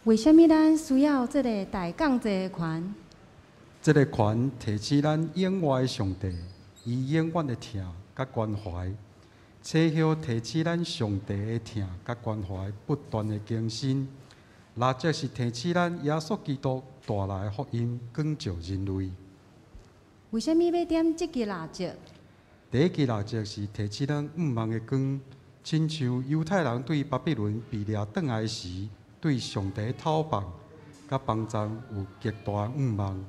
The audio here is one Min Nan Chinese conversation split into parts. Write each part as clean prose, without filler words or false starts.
為啥物咱需要這个大降濟的權？這个權提醒咱永活的上帝，伊永遠的疼佮關懷。吹號提醒咱上帝的疼佮關懷不斷的更新。蠟燭是提醒咱耶穌基督帶來的福音，光照人類。為啥物欲點這支蠟燭？第一支蠟燭是提醒咱向望的光，親像猶太人對巴比倫被掠轉來時，對上帝的討放佮幫助有極大的向望。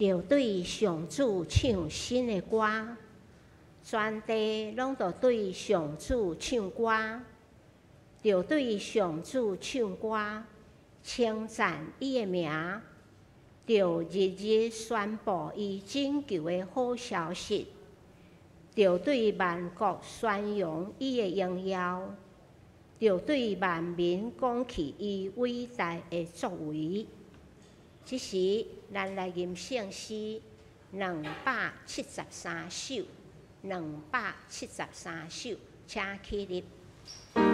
著對上主唱新的歌，全地攏著對上主唱歌，著對上主唱歌，稱讚伊的名，著日日宣布伊拯救的好消息，著對萬國宣揚伊的榮耀，著對萬民講起伊偉大的作為。這時，咱來吟聖詩273首，273首，請起立。心。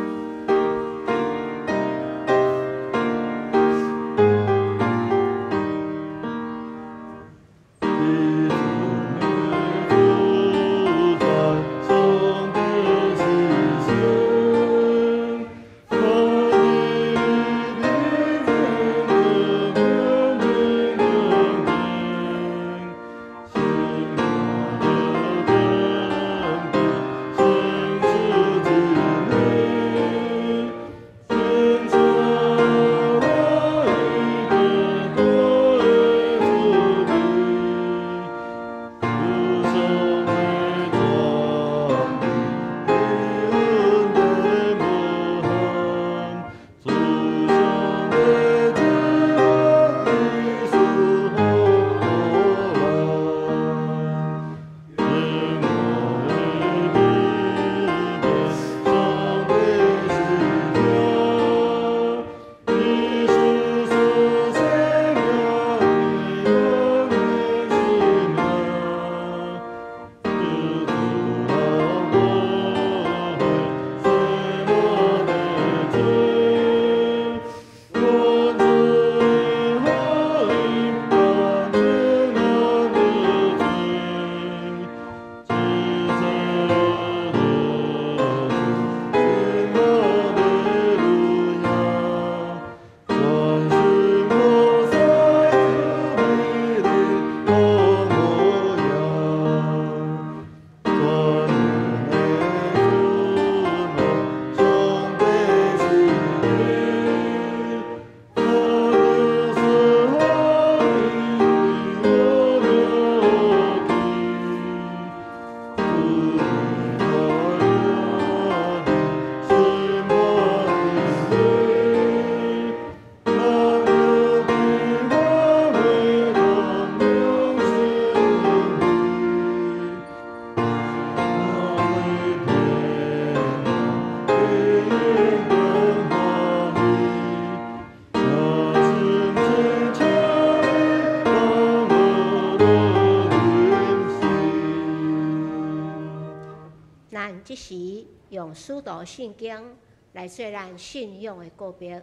用使徒信經來做咱信仰的告白。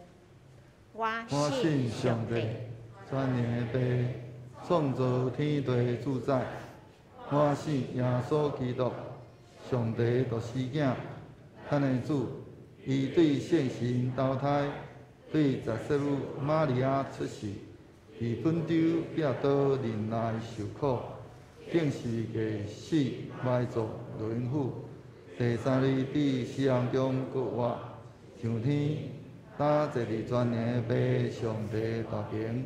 我我信信上帝上帝，全能的父，創造天地主宰。我信耶穌基督，上帝獨生囝，咱的主。伊對聖神投胎，對十色母瑪利亞出世，佇本丟彼拉多忍耐受苦，釘十字架死埋葬淪腐。第三日佇死人中復活，上天，搭坐佇全能的父上帝大權，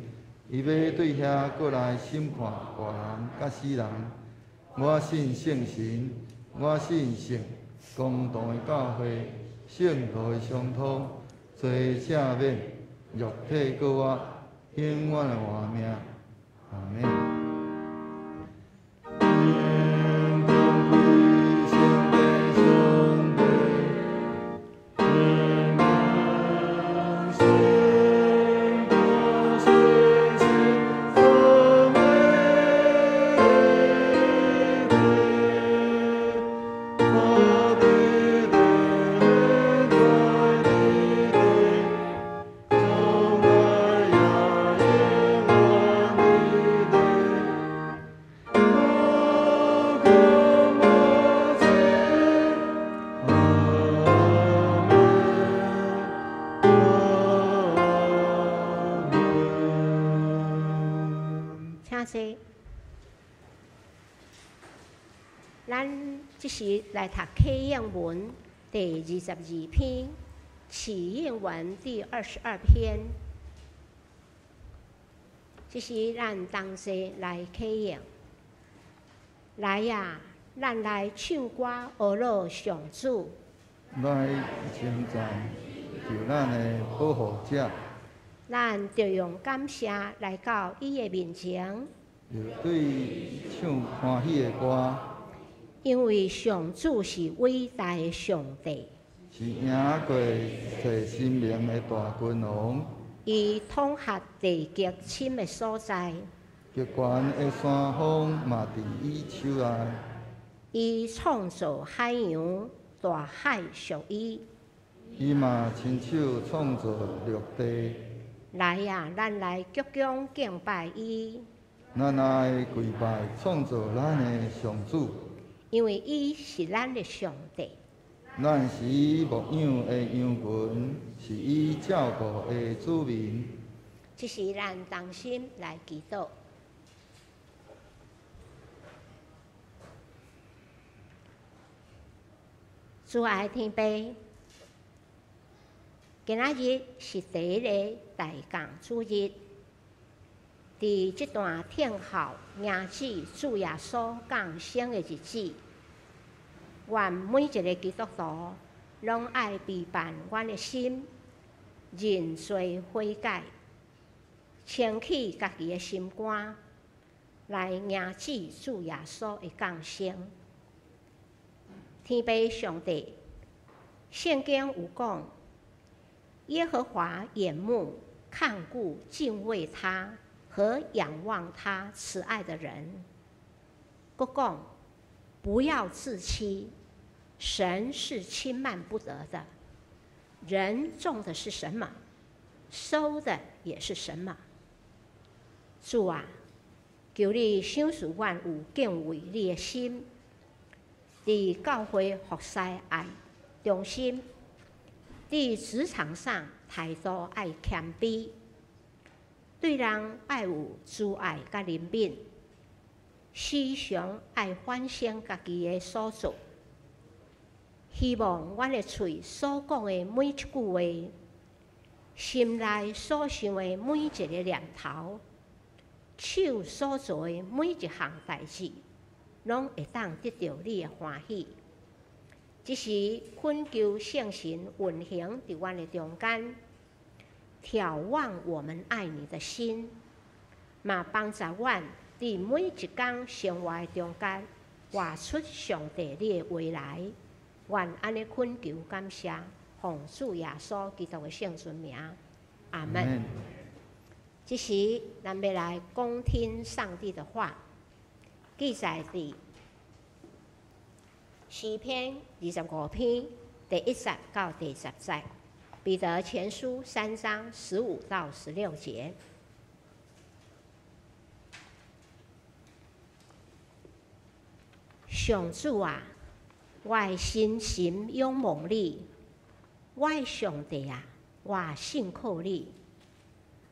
伊欲對遐閣來審判活人佮死人。我信聖神，我信聖公同的教會，聖徒的相通，罪赦免，肉體復活，永遠的活命。阿們。天尊貴聖父上帝，天父聖子聖神三位一體，三地地在地地，將來也永遠的地。無窮無盡，阿們，阿們。請坐。咱這時來讀啟應文第二十二篇，啟應文第二十二篇。這時咱同齊來啟應。來啊，咱來唱歌，呵咾上主。來稱讚救咱的保護者，咱著用感謝來到伊的面前，著對伊唱歡喜的歌，因為上主是偉大的上帝，是贏過世神明的大君王，伊統轄地極深的所在，極懸的山峰嘛佇伊手內。伊創造海洋，大海屬伊。伊嘛親手創造陸地，來啊，咱來鞠躬敬拜伊，咱愛跪拜創造咱的上主，因為伊是咱的上帝。咱是伊牧養的羊群，是伊照顧的子民。這時咱同心來祈禱。主愛天父，今仔日是第一个大降主日，佇這段聽候迎接主耶穌降生的日子，願每一个基督徒攏愛備辦阮的心，認罪悔改，清去家己的心肝，來迎接主耶穌的降生。天父上帝，聖經有講，耶和華眼目看顧敬畏他和仰望他慈愛的人。閣講，不要自欺，神是輕慢不得的。人種的是什麼，收的也是什麼。主啊，求你賞賜阮有敬畏你的心，佇教會服侍愛忠心，佇職場上態度愛謙卑，對人愛有慈愛佮憐憫，時常愛反省家己的所做。希望阮的喙所講的每一句話，心內所想的每一个念頭，手所做的每一項代誌，攏會當得著你的歡喜。這時懇求聖神運行佇阮的中間，挑旺我們愛你的心，嘛幫助阮佇每一工生活的中間，活出上帝你的話來。願按呢懇求感謝，奉主耶穌基督的聖尊名，阿們。這時，咱欲來恭聽上帝的話，記載佇詩篇二十五篇第一節到第十節，彼得前書三章15到16節。上主啊，我的深心仰望你，我的上帝啊，我信靠你，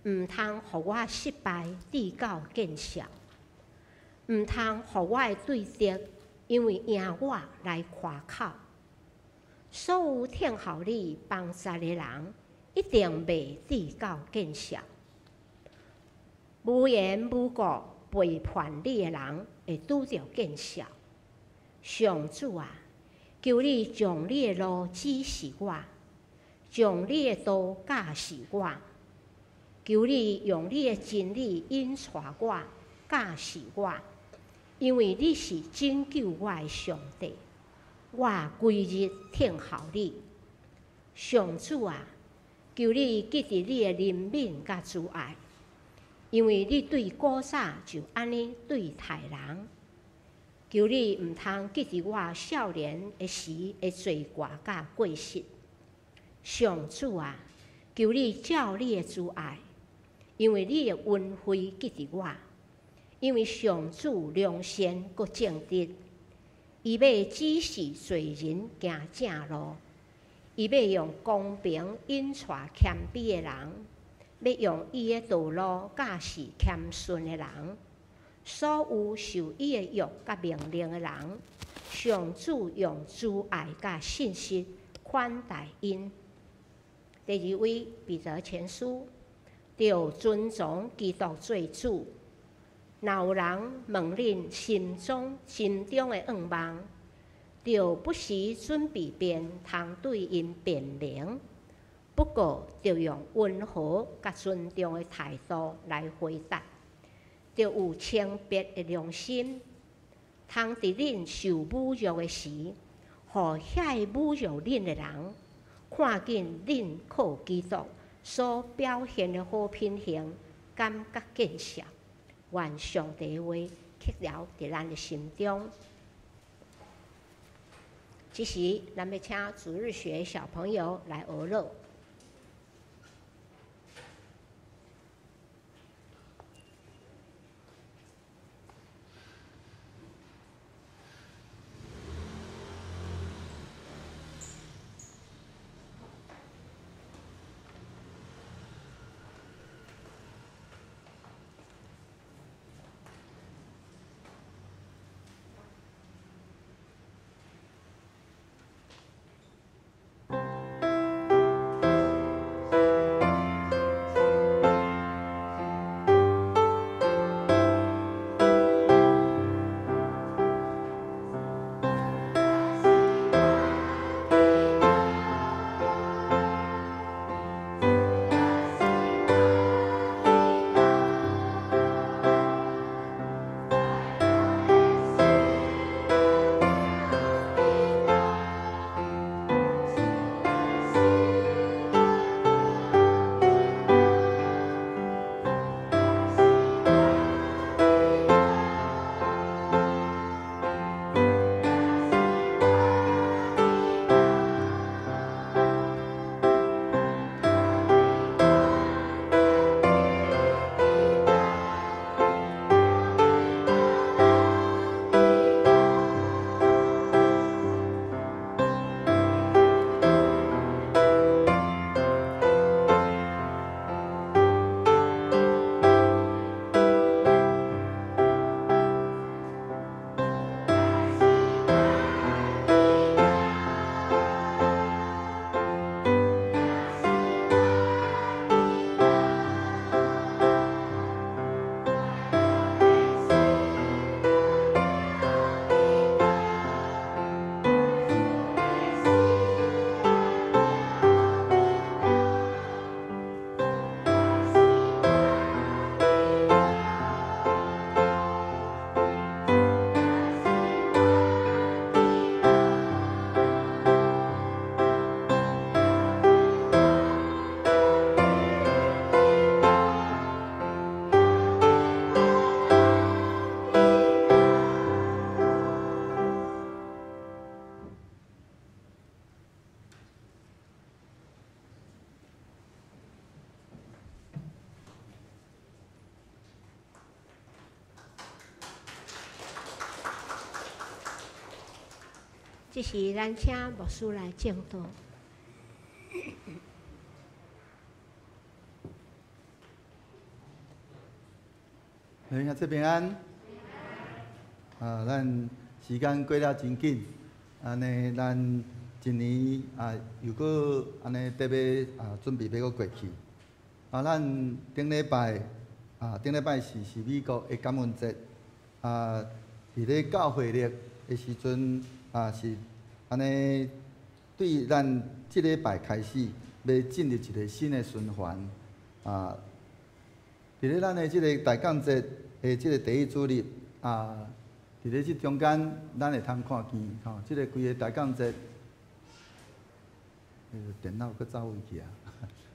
毋通予我失敗至到見笑，毋通予我的對敵因為贏我來誇口。所有聽候你幫助的人，一定袂至到見笑。無緣無故背叛你的人，會拄著見笑。上主啊，求你將你的路指示我，將你的道教示我。求你用你的真理引帶我，教示我，因為你是拯救我的上帝，我規日聽候你。上主啊，求你記得你的憐憫佮慈愛，因為你對古早就按呢對待人。求你毋通記得我少年的時的罪過佮過失。上主啊，求你照你的慈愛，因為你的恩惠記得我。因為上主良善閣正直，伊欲指示罪人行正路，伊欲用公平引帶謙卑的人，欲用伊的道路教示謙遜的人。所有受伊的約佮命令的人，上主用慈愛佮信實款待𪜶。第二位彼得前書，著尊崇基督做主。若有人問恁心中的願望，著不時準備便通對𪜶辯明。不過，著用溫和佮尊重的態度來回答。著有清白的良心，通佇恁受侮辱的時，予遐个侮辱恁的人看見恁靠基督所表現的好品行，感覺見笑。願上帝的話刻牢佇咱的心中。這時，咱欲請主日學小朋友來學樂。這時咱請牧師來證道。兄弟平安。啊，咱時間過了真緊，按呢，咱一年啊，又閣按呢特別啊，準備欲閣過去。啊，咱頂禮拜啊，頂禮拜是美國的感恩節啊，佇咧教會曆的時陣啊，是按呢對咱這禮拜開始欲進入一個新的循環啊。佇咧咱的這個大降節的這個第一主日啊，佇咧這中間，咱會通看見吼，這個規个大降節，彼個電腦閣走位去啊，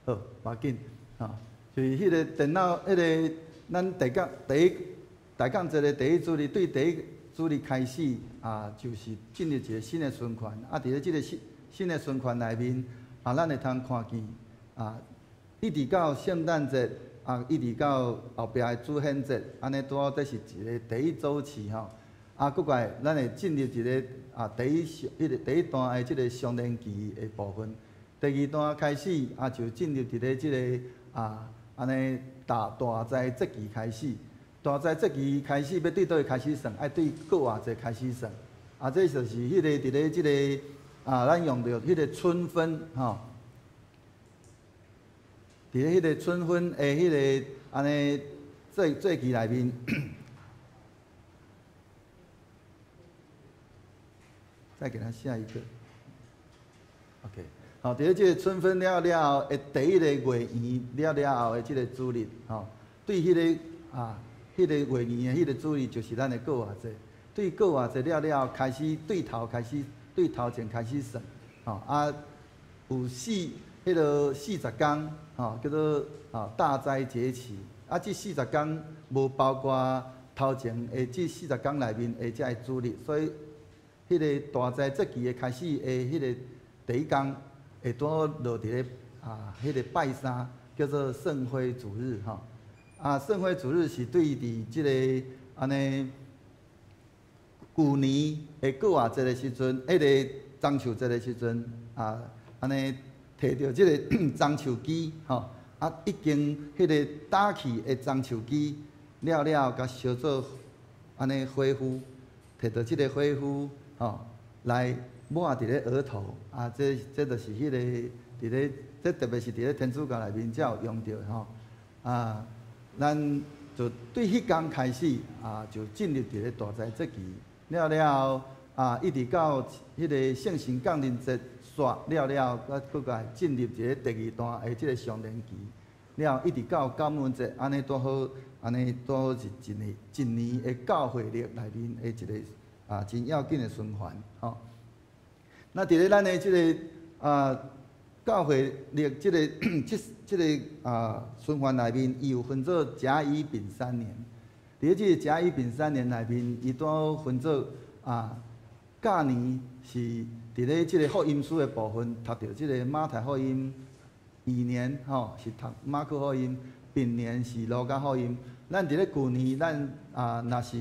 好，無要緊，吼，就是彼個電腦，彼個咱大降第一大降節的第一主日，對第一主日開始啊，就是進入一個新的循環。啊，佇咧這個新的循環內面，啊，咱會通看見啊，一直到聖誕節。啊，一直到後壁的主顯節，按呢拄好這是一個第一週期吼。啊，閣過來，咱會進入一個啊第一彼個第一段的這個常年期的部分。第二段開始啊，就進入佇咧這個啊按呢大災節期開始。大災節期開始欲對佗位開始算？愛對復活節開始算。啊，這就是彼個佇咧這個啊，咱用著彼個春分吼。佇咧彼個春分的彼個按呢節期內面，再給他下一個。OK，好，佇咧這個春分了了後的第一個月圓了了後的這個主日，吼，對彼個啊，彼個月圓的彼個主日就是咱的復活節。對復活節了了後開始對頭開始對頭前開始算，吼啊，有彼个40天，吼，叫做啊大齋節期。啊，這四十天無包括頭前的這四十天內面的這个主日，所以彼个大齋節期的開始的彼个第一工，會拄好落佇咧啊彼个拜三，叫做聖灰主日，吼。啊，聖灰主日是對佇這个按呢舊年的復活節的時陣，彼个中秋節的時陣啊，按呢。提著這个樟樹枝，吼，啊，已經彼个打去的樟樹枝了了，共燒做按呢火灰，提著這个火灰，吼，來抹佇咧額頭，啊，這就是彼个佇咧，這特別是佇咧天主教內面才有用著的吼，啊，咱就對彼工開始啊，就進入佇咧大齋節期了了後，啊，一直到彼个聖神降臨節。煞了了，閣閣來進入一个第二段的這个常年期，了一直到感恩節，按呢拄好，按呢拄好是一年一年的教會曆內面的一个啊真要緊的循環吼。那佇咧咱的這个啊教會曆這个這個啊循環內面，伊有分做甲乙丙三年。佇咧這个甲乙丙三年內面，伊拄好分做啊甲年是。佇咧這个福音書的部分，讀著這个馬太福音；乙年吼是讀馬可福音；丙年是路加福音。咱佇咧舊年，咱啊若是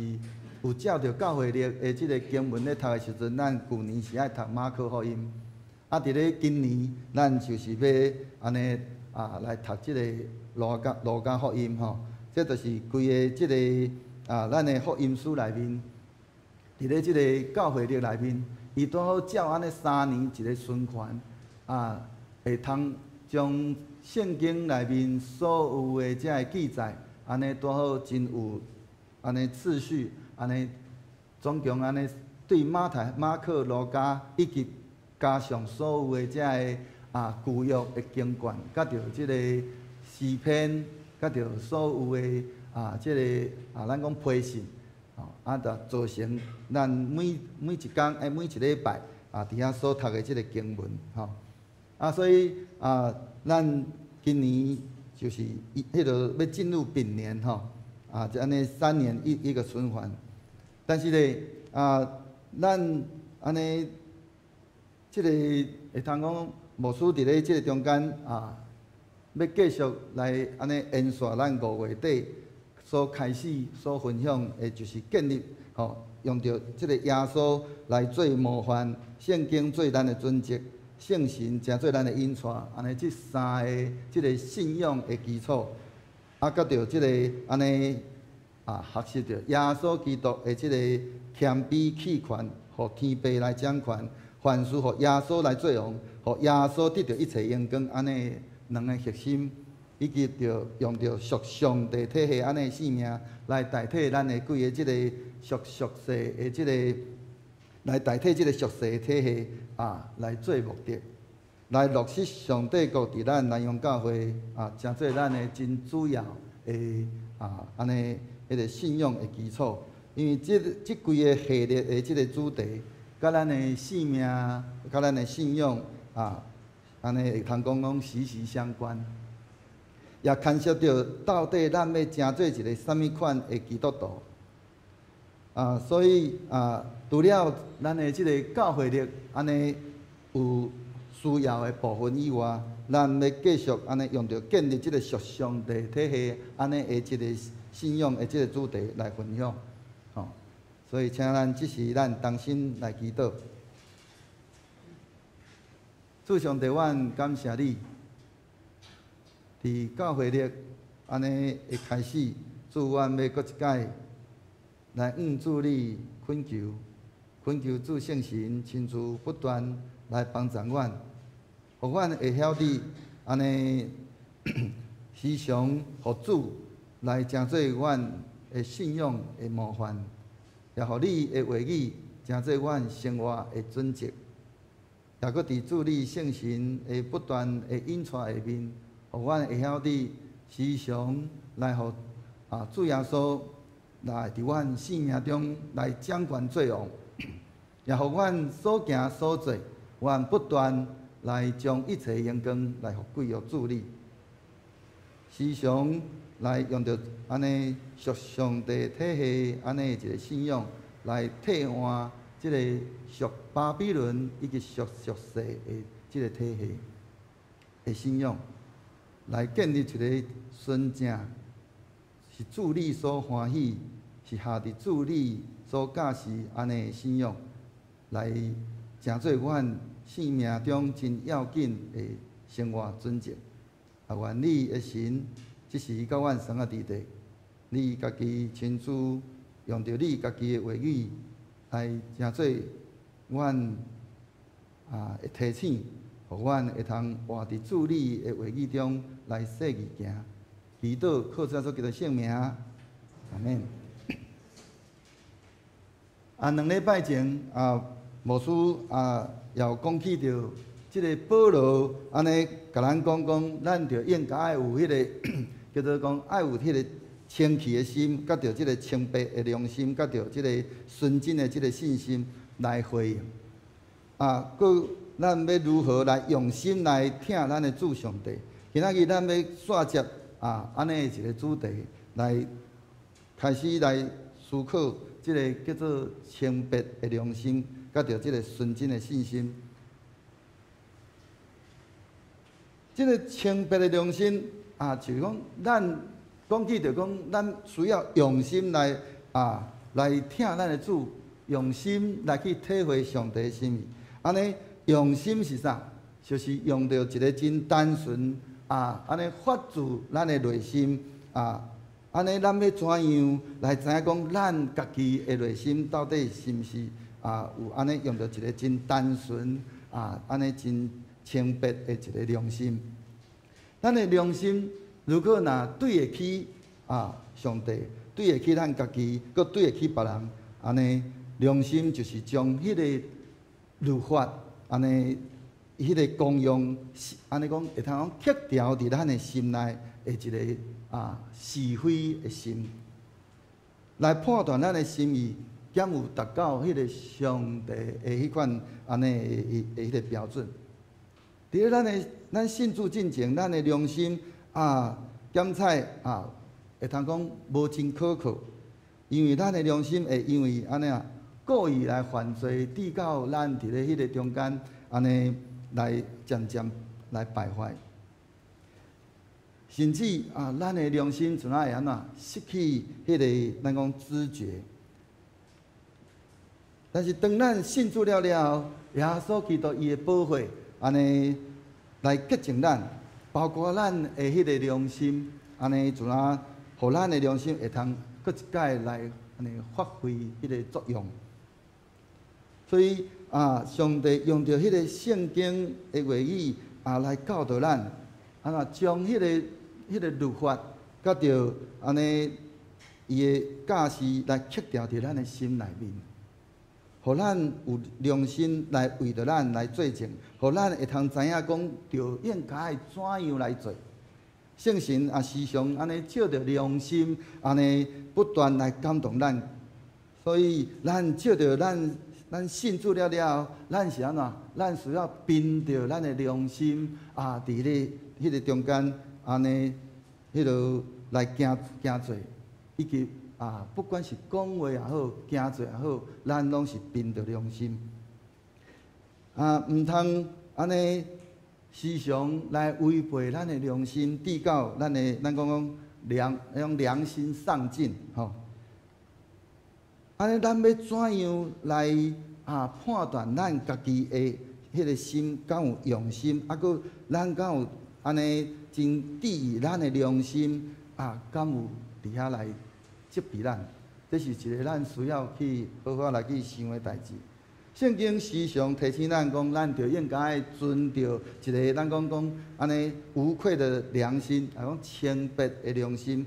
有照著教會曆的這个經文咧讀的時陣，咱舊年是愛讀馬可福音。啊，佇咧今年，咱就是欲按呢啊來讀這個路加福音吼。這就是規个這个啊，咱的福音書內面，佇咧這个教會曆內面。伊拄好照按呢三年一个循環，啊，會通將聖經內面所有的這个記載，按呢拄好真有按呢次序，按呢總共按呢對馬太、馬可、路加以及加上所有的這个啊舊約的經卷，佮著這个詩篇，佮著所有的啊這个啊咱講批信。啊，就造成咱每一工欸每一禮拜啊，佇遐所讀的這个經文，吼。啊，所以啊，咱今年就是彼个欲進入丙年，吼。啊，就按呢三年一個循環。但是咧，啊，咱按呢，這个會通講牧師佇咧這个中間啊，欲繼續來按呢延續咱5月底。所開始所分享的，就是建立吼用著這个耶穌來做模範，聖經做咱的準則，聖神成做咱的引帶，按呢這三个這个信仰的基礎，啊，佮著這个按呢啊，學習著耶穌基督的這个謙卑棄權，予天父來掌權，凡事予耶穌來做王，予耶穌得著一切榮光，按呢兩个核心，以及著用著屬上帝體系按呢性命來代替咱的規个這個屬俗世的這个，來代替這个俗世的體系啊，來做目的，來落實上帝國佇咱南洋教會啊，成做咱的真主要的啊，按呢彼个信仰的基礎。因為這這規个系列的這个主題，佮咱的性命、佮咱的信仰啊，按呢會通講講息息相關。也牽涉著到底咱欲成做一个啥物款的基督徒啊，所以啊，除了咱的這个教會曆按呢有需要的部分以外，咱欲繼續按呢用著建立這个屬上帝體系按呢的這个信仰的這个主題來分享，吼。所以，請咱這時咱同心來祈禱。主上帝，阮感謝你。佇教會曆按呢的開始，主，阮欲閣一擺來向主你懇求，懇求主聖神親自不斷來幫助阮，予阮會曉得按呢時常予主來成做阮的信仰的模範，也予你的話語成做阮生活的準則，也閣佇主你聖神的不斷的引帶下面，予阮會曉得時常來予啊主耶穌來佇阮生命中來掌權做王，也予阮所行所做，阮不斷來將一切榮光來予歸予主你，時常來用著按呢屬上帝體系按呢一个信仰來替換這个屬巴比倫以及屬俗世的這个體系的信仰，來建立一个純正是主你所歡喜，是合佇主你所教示按呢信仰，來成做阮生命中真要緊的生活準則。啊，願你的神這時佮阮相佮佇佇，你家己親自用著你家己的話語來成做阮啊的提醒，予阮會通活佇主你的話語中來細膩行。祈禱靠主耶穌基督聖名，阿們。啊，2禮拜前啊，牧師啊，也有講起著這个保羅按呢，共咱講講，咱著應該愛有彼个叫做講愛有彼个清氣的心，佮著這个清白的良心，佮著這个純真的這个信心來回應。啊，閣咱欲如何來用心來疼咱的主上帝？今仔日咱欲紲接啊，按呢一个主題來開始來思考這个叫做清白的良心，佮著這个純真的信心。這个清白的良心啊，就是講咱講起就講，咱需要用心來啊，來疼咱的主，用心來去體會上帝的心意。按呢，用心是啥？就是用著一个真單純啊，按呢發自咱的內心啊，按呢咱欲怎樣來知影講咱家己的內心到底是毋是啊有按呢用著一个真單純啊，按呢真清白的一个良心。咱的良心如果若對得起啊上帝，對得起咱家己，閣對得起別人，按呢良心就是將彼个律法按呢，彼个功用，按呢講會通講刻牢佇咱的心內的一个啊是非的心，來判斷咱的心意，敢有達到彼个上帝的彼款按呢的彼个標準。佇咧咱的咱信主進前，咱的良心啊檢採啊，會通講無真可靠，因為咱的良心會因為按呢啊故意來犯罪，致到咱佇咧彼个中間按呢來漸漸來敗壞，甚至啊，咱的良心陣仔會按怎失去彼个咱講知覺。但是當咱信主了了後，耶穌基督伊的寶血按呢來潔淨咱，包括咱的彼个良心，按呢就若予咱的良心會通閣一擺來按呢發揮彼个作用。所以啊，上帝用著彼个聖經的話語啊來教導咱，按怎將彼个律法佮著按呢伊的教示來刻牢佇咱的心內面，予咱有良心來為著咱來做證，予咱會通知影講，著應該怎樣來做。聖神也時常按呢照著良心，按呢不斷來感動咱。所以咱照著咱信主了了後，咱是按怎？咱需要憑著咱的良心啊，佇咧彼个中間按呢，彼落來行行做，以及啊，不管是講話也好，行做也好，咱攏是憑著良心。啊，毋通按呢時常來違背咱的良心，至到咱的咱講講良，彼種良心喪盡吼。按呢，咱欲怎樣來啊判斷咱家己的彼个心敢有用心，啊，閣咱敢有按呢真注意咱的良心啊，敢有佇遐來責備咱？這是一个咱需要去好好來去想的代誌。聖經時常提醒咱講，咱著應該存著一个咱講講按呢無愧的良心，啊講清白的良心。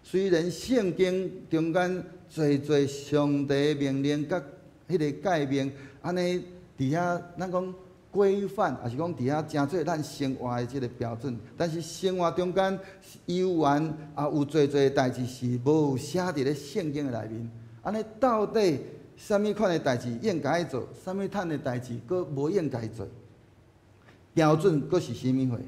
雖然聖經中間濟濟上帝命令佮彼個誡命，按呢佇遐咱講規範，抑是講佇遐成做咱生活的這个標準。但是生活中間猶原也有濟濟代誌是無寫佇咧聖經的內面。按呢到底啥物款的代誌應該做，啥物款的代誌閣無應該做？標準閣是啥物貨？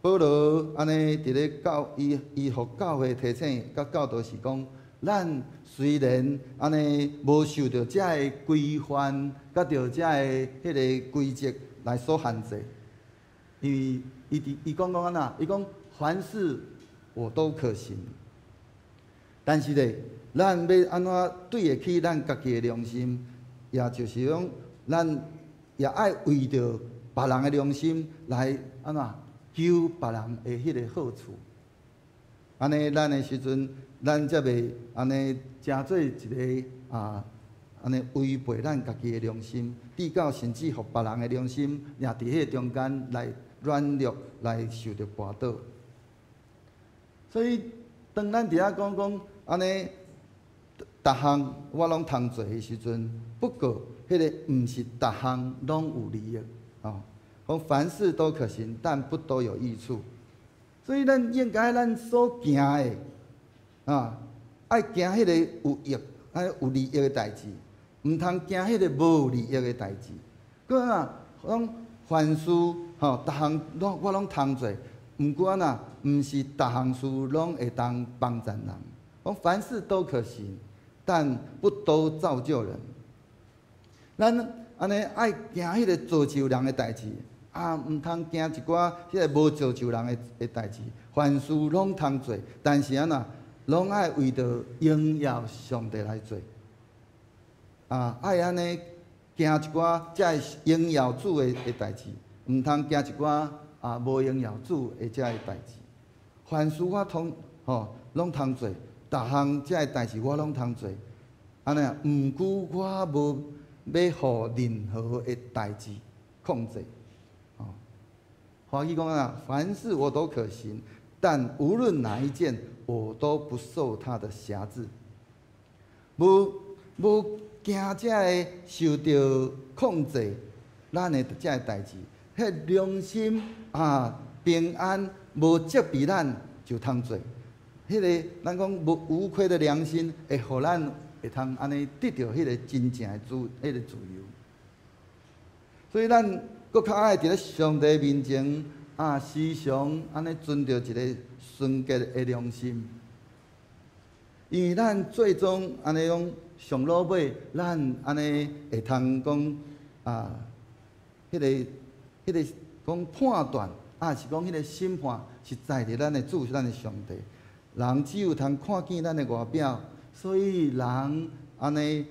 保羅按呢佇咧教伊伊予教會提醒佮教導是講，咱雖然按呢無受著遮个規範，佮著遮个彼个規則來所限制，因為伊佇伊講講按怎？伊講凡事我都可行，但是咧，咱欲按怎對得起咱家己的良心，也就是講，咱也愛為著別人的良心來按怎求別人的彼个好處。按呢，咱的時陣，咱才袂按呢成做一个啊，按呢違背咱家己的良心，至到甚至予別人的良心也佇彼个中間來軟弱，來受著絆倒。所以，當咱佇遐講講按呢，逐項我攏通做的時陣，不過彼个毋是逐項攏有利益，吼。講凡事都可行，但不都有益處。所以咱應該咱所行的，啊，愛行彼個有益、愛有利益的代誌，毋通行彼個無利益的代誌。閣啊，講凡事吼，逐項攏我攏通做，毋過啊，毋是逐項事攏會當幫贊人。講凡事都可行，但不都造就人。咱按呢愛行彼個造就人的代誌，啊，毋通行一寡彼个無造就人的代誌。凡事攏通做，但是按怎，攏愛為著榮耀上帝來做。啊，愛按呢行一寡才會榮耀主的代誌，毋通行一寡啊無榮耀主的遮个代誌。凡事我通吼攏通做，逐項遮个代誌我攏通做。按呢，毋過我無欲予任何的代誌控制。哦，華語講啊，凡事我都可行，但無論哪一件，我都不受它的轄制。無無驚遮个受著控制，咱的遮个代誌，彼良心啊平安無責備咱就通做。彼个咱講無無愧的良心，會予咱會通按呢得著彼个真正的自彼个自由。所以咱閣較愛佇咧上帝面前啊，時常按呢存著一个純潔的良心。因為咱最終按呢講上落尾，咱按呢會通講啊，彼个講判斷，啊是講彼個審判是在佇咱的主，咱的上帝。人只有通看見咱的外表，所以人按呢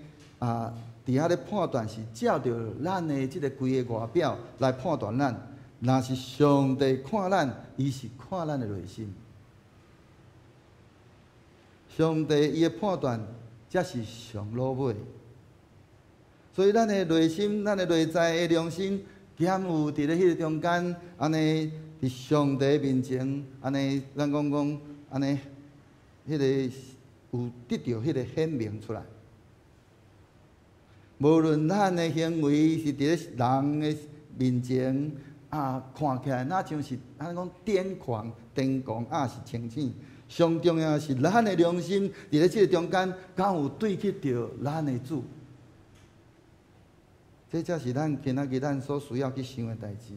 啊，佇遐咧判斷是照著咱的這个規个外表來判斷咱。若是上帝看咱，伊是看咱的內心。上帝伊的判斷才是上落尾。所以咱的內心、咱的內在的良心，敢有佇咧彼个中間，按呢佇上帝面前，按呢咱講講，按呢，彼个有得著彼个顯明出來。無論咱的行為是佇咧人的面前啊，看起來若像是按呢講癲狂、癲狂抑是清醒。上重要是咱的良心佇咧這个中間，敢有對得著咱的主？這才是咱今仔日咱所需要去想的代誌。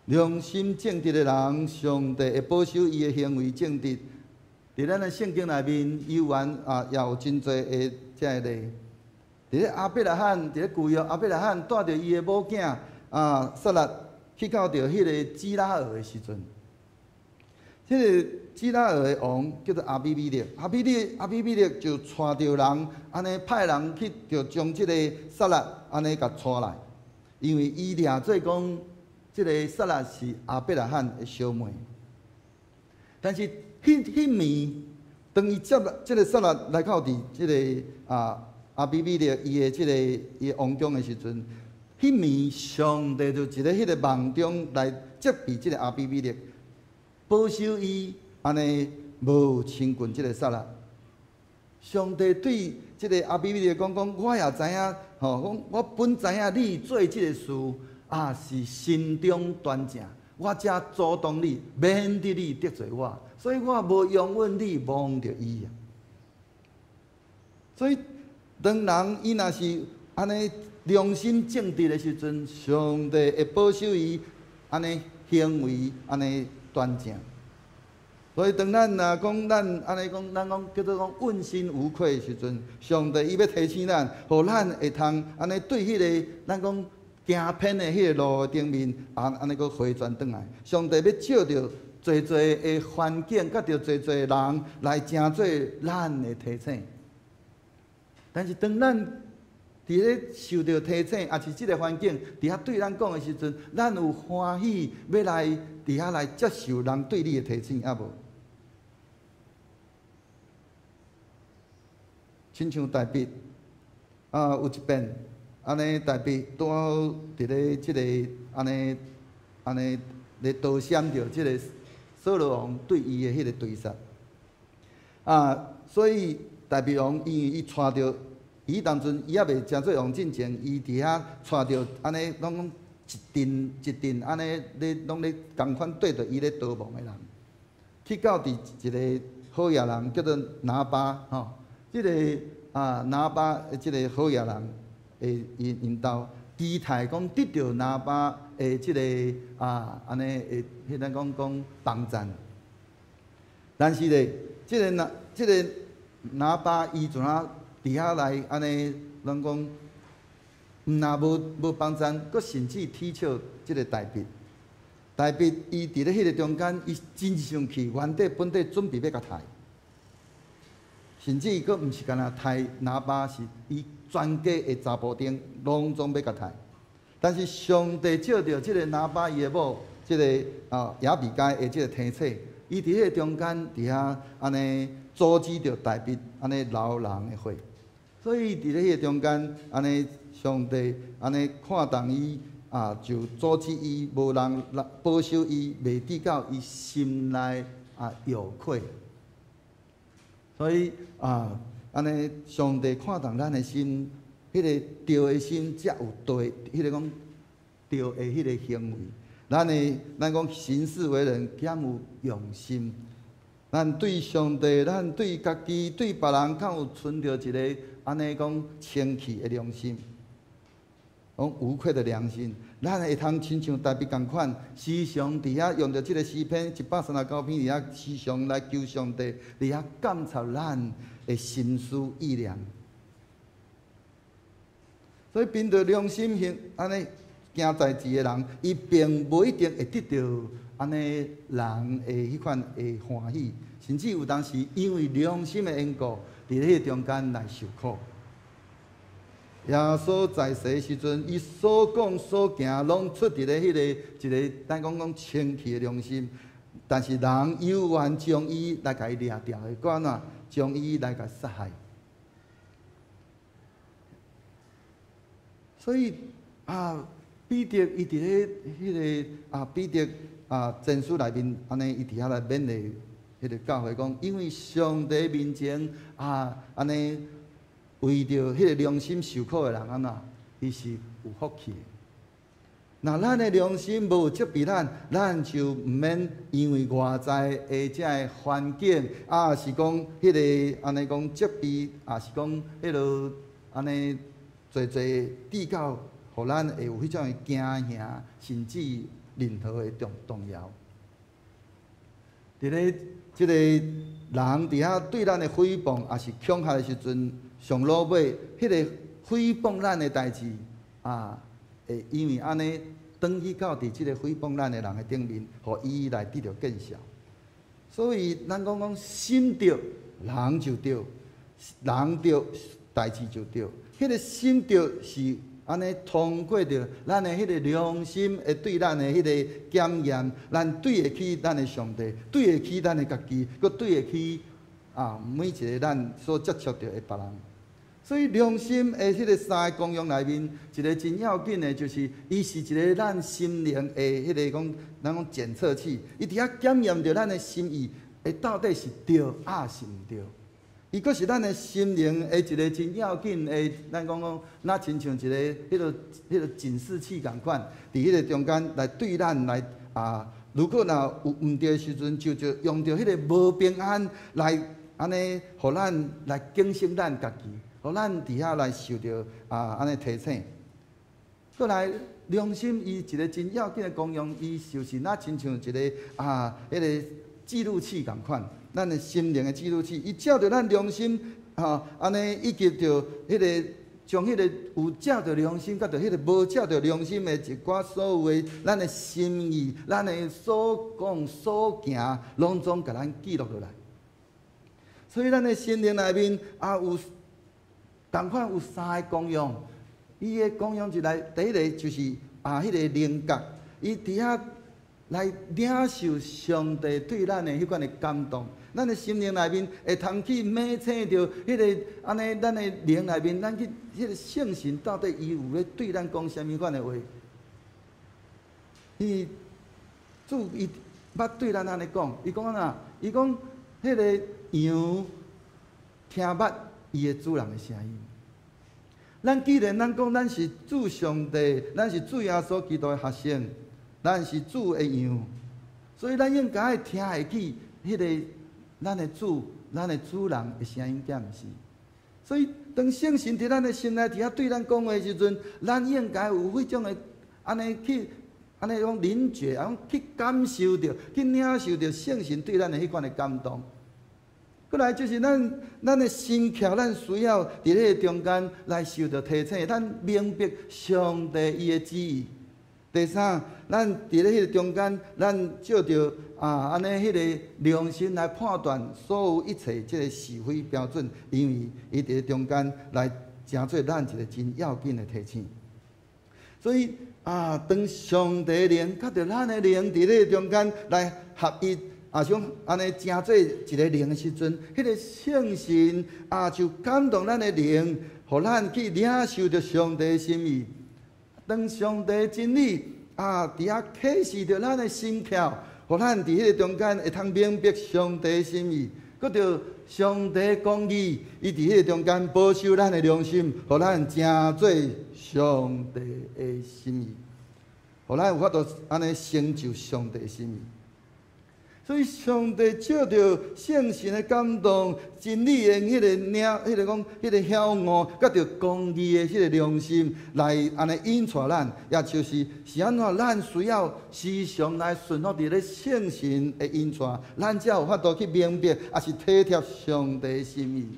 良心正直的人，上帝會保守伊的行為正直。佇咱的聖經內面，猶原啊，也有真濟的這个例。佇咧亞伯拉罕，佇咧舊約，亞伯拉罕帶著伊的某囝啊撒辣去到著彼个基拉耳的時陣，這个基拉耳的王叫做亞比米勒，亞比米亞比米勒就帶著人，按呢派人去，就將這个撒辣按呢共帶來，因為伊掠做講，這个撒辣是亞伯拉罕的小妹。但是彼彼暝，當伊接這个撒辣來到佇這个啊亞比米勒伊的這个伊的王宮的時陣，彼暝上帝就佇咧彼个夢中來責備這个亞比米勒，保守伊按呢無親近這个撒辣。上帝對這個亞比米勒講講，我也知影，吼，講我本知影你做這个事啊是心中端正，我才阻擋你，免得你得罪我，所以我無容允你摸著伊啊。所以當人伊若是按呢良心正直的時陣，上帝會保守伊按呢行為按呢端正。所以當咱若講咱按呢講，咱講叫做講問心無愧的時陣，上帝伊欲提醒咱，予咱會通按呢對彼个咱講行偏的彼个路頂面，按按呢閣回轉轉來。上帝欲借著濟濟的環境，佮著濟濟人來成做咱的提醒。但是當咱佇咧受著提醒，抑是這个環境佇遐對咱講的時陣，咱有歡喜欲來佇遐來接受人對你的提醒，抑無？親像大衛啊，有一遍按呢，大衛拄好佇咧這个按呢按呢咧逃閃著這个掃羅王對伊的彼个追殺啊，所以大衛王因為伊帶著伊當陣伊猶未成做王進前，伊佇遐帶著按呢攏講一陣一陣按呢咧攏咧仝款綴著伊咧逃亡的人，去到佇一个好野人叫做拿巴吼。這个啊拿巴的這个好野人的𪜶𪜶兜，期待講得著拿巴的這个啊按呢的，彼咱講講幫贊。但是咧，這个拿這个拿巴伊怎啊佇遐來按呢，咱講，毋若無無幫贊，閣甚至恥笑這个大衛。大衛伊佇咧彼个中間，伊真生氣，原底本底準備欲共刣。甚至閣毋是干焦刣拿巴，是伊全家的查埔丁攏總欲共刣。但是上帝借著這个拿巴伊的某，這个啊亞比該的這个提醒，伊佇彼个中間佇遐按呢阻止著大衛按呢流人的血。所以佇咧彼个中間按呢上帝按呢看重伊啊，就阻止伊無人來保守伊，袂致到伊心內啊有愧。所以啊，按呢，上帝看重咱的心，彼个對的心才有對，彼个講對的彼个行為。咱的咱講行事為人，敢有用心？咱對上帝，咱對家己，對別人，敢有存著一个按呢講清氣的良心，講無愧的良心。咱會通親像大衛仝款，時常佇遐用著這个詩篇139篇佇遐時常來求上帝，佇遐監察咱的心思意念。所以憑著良心行按呢行代誌的人，伊並無一定會得著按呢人的彼款的歡喜，甚至有當時因為良心的緣故，佇彼個中間來受苦。耶穌在世的時陣，伊所講所行，攏出佇咧彼個一個咱講講清氣的良心。但是人猶原將伊來共伊掠著的，閣按怎將伊來共殺害。所以啊，彼得伊佇咧彼個啊，彼得啊前書內面按呢，伊佇遐來勉勵彼個教會講，因為上帝面前啊，按呢為著彼個良心受苦的人按怎，伊是有福氣的。若咱的良心無責備咱，咱就毋免因為外在的這个環境，啊，是講彼個按呢講責備，啊是講彼个按呢濟濟比較，予咱會有彼種的驚嚇，甚至任何的動搖。佇咧這個人佇遐對咱的誹謗，抑是恐嚇的時陣，上落尾，彼個誹謗咱的代誌啊，會因為按呢，轉去到佇這個誹謗咱的人的頂面，予伊來得著見笑。所以咱講講心對，人就對；人對，代誌就對。彼個心對是按呢通過著咱的彼個良心會對咱的彼個檢驗，咱對會起咱的上帝，對會起咱的家己，閣對會起啊每一個咱所接觸著的別人。所以良心的彼個三个功用內面，一個真要緊的，就是伊是一個咱心靈的彼個講，咱講檢測器，伊佇遐檢驗著咱的心意，會到底是對抑是毋對。伊閣是咱的心靈的一個真要緊的，咱講講，若親像一個彼個警示器仝款，佇彼個中間來對咱來啊，如果若有毋對的時陣，就用著彼個無平安來按呢，予咱來警醒咱家己。予咱佇遐來受著啊，按呢提醒。閣來良心，伊一個真要緊的功用，伊就是若親像一個啊，彼個記錄器仝款，咱的心靈的記錄器，伊照著咱良心，吼，按呢以及著彼個將彼個有照著良心，佮著彼個無照著良心的一寡所有的咱的心意、咱的所講所行，攏總共咱記錄落來。所以咱的心靈內面啊有。仝款有三个功用，伊的功用一來，第一个就是啊，彼個靈覺，伊佇遐來領受上帝對咱的彼款的感動。咱的心靈內面會通去明醒著彼個按呢，咱的靈內面，咱去彼個聖神到底伊有咧對咱講啥物款的話？伊主伊捌對咱按呢講，伊講按怎？伊講彼個羊聽捌伊的主人的聲音。咱既然咱講咱是主上帝，咱是主耶穌基督的學生，咱是主的羊，所以咱應該愛聽會起彼個咱的主、咱的主人的聲音，敢毋是？所以當聖神佇咱的心內佇遐對咱講話的時陣，咱應該有彼種的按呢去，按呢講靈覺，啊去感受著、去領受著聖神對咱的彼款的感動。閣來就是咱的心竅，咱需要佇彼个中間來受著提醒，咱明白上帝伊的旨意。第三，咱佇咧彼个中間，咱藉著啊按呢彼个良心來判斷所有一切這个是非標準，因為伊佇咧中間來成做咱一個真要緊的提醒。所以啊，當上帝靈佮著咱的靈佇咧中間來合一。啊，想按呢成做一个靈的時陣，彼個聖神啊就感動咱的靈，予咱去領受著上帝的心意。當上帝真理啊，佇遐啟示著咱的心竅，予咱佇彼个中間會通明白上帝的心意，閣著上帝公義，伊佇彼个中間保守咱的良心，予咱成做上帝的心意，予咱有法度按呢成就上帝的心意。所以，上帝藉著聖神的感動、真理的彼個領、彼個講、彼個曉悟，佮著公義的彼個良心，來按呢引帶咱，也就是是按怎，咱需要時常來順服佇咧聖神的引帶，咱才有法度去明白，抑是體貼上帝的心意。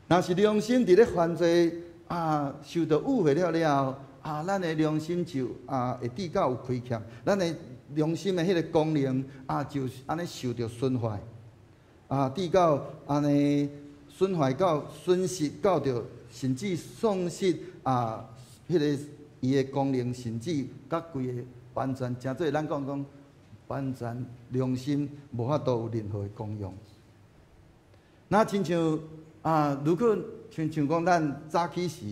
若是良心佇咧犯罪啊，受到誤會了了後，啊，咱的良心就啊會至到有虧欠，咱的良心的彼个功能啊，就是按呢受著損壞。啊，至到按呢損壞到損失到著，甚至喪失啊，彼个伊的功能，甚至佮規个完全成做咱講講完全良心無法度有任何的功用。若親像啊，如果親像講咱早起時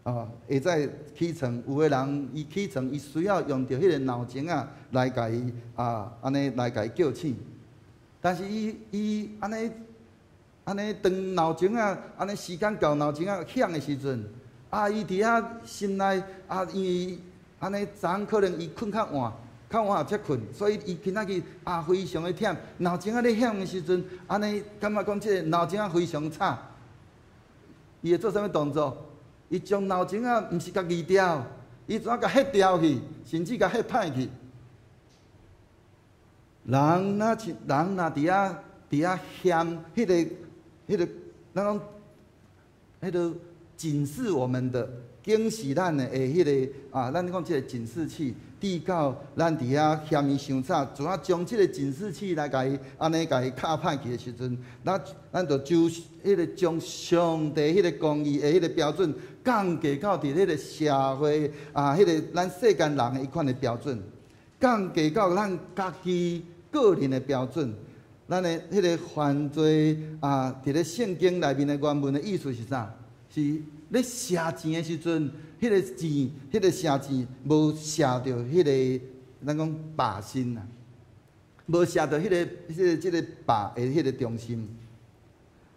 啊，下早起床，有的人伊起床，伊需要用著彼个鬧鐘仔來共伊啊，按呢來共伊叫醒。但是伊伊按呢按呢當鬧鐘仔按呢時間到鬧鐘仔響的時陣，啊，伊佇遐心內啊，因為按呢昨昏可能伊睏較晚，較晚才睏，所以伊今仔日啊非常的忝。鬧鐘仔咧響的時陣，按呢感覺講這個鬧鐘仔非常吵，伊會做啥物動作？伊將鬧鐘仔毋是共移掉，伊怎共彼掉去，甚至共彼歹去。人若是人若佇遐佇遐嫌彼个彼个，咱講彼个警示我們的，警示咱的的彼个啊，咱講這个警示器，至到咱佇遐嫌伊傷吵，怎啊將這个警示器來共伊按呢共伊敲歹去的時陣，咱咱就就彼个將上帝彼個公義的彼個標準降低到佇彼個社會啊，彼個咱世間人的彼款的標準，降低到咱家己個人的標準。咱的彼個犯罪啊，佇咧聖經內面的原文的意思是啥？是咧射箭的時陣，彼個箭，彼個射箭無射著彼個，咱講靶心啊，無射著彼個、彼個、這個靶的彼個中心。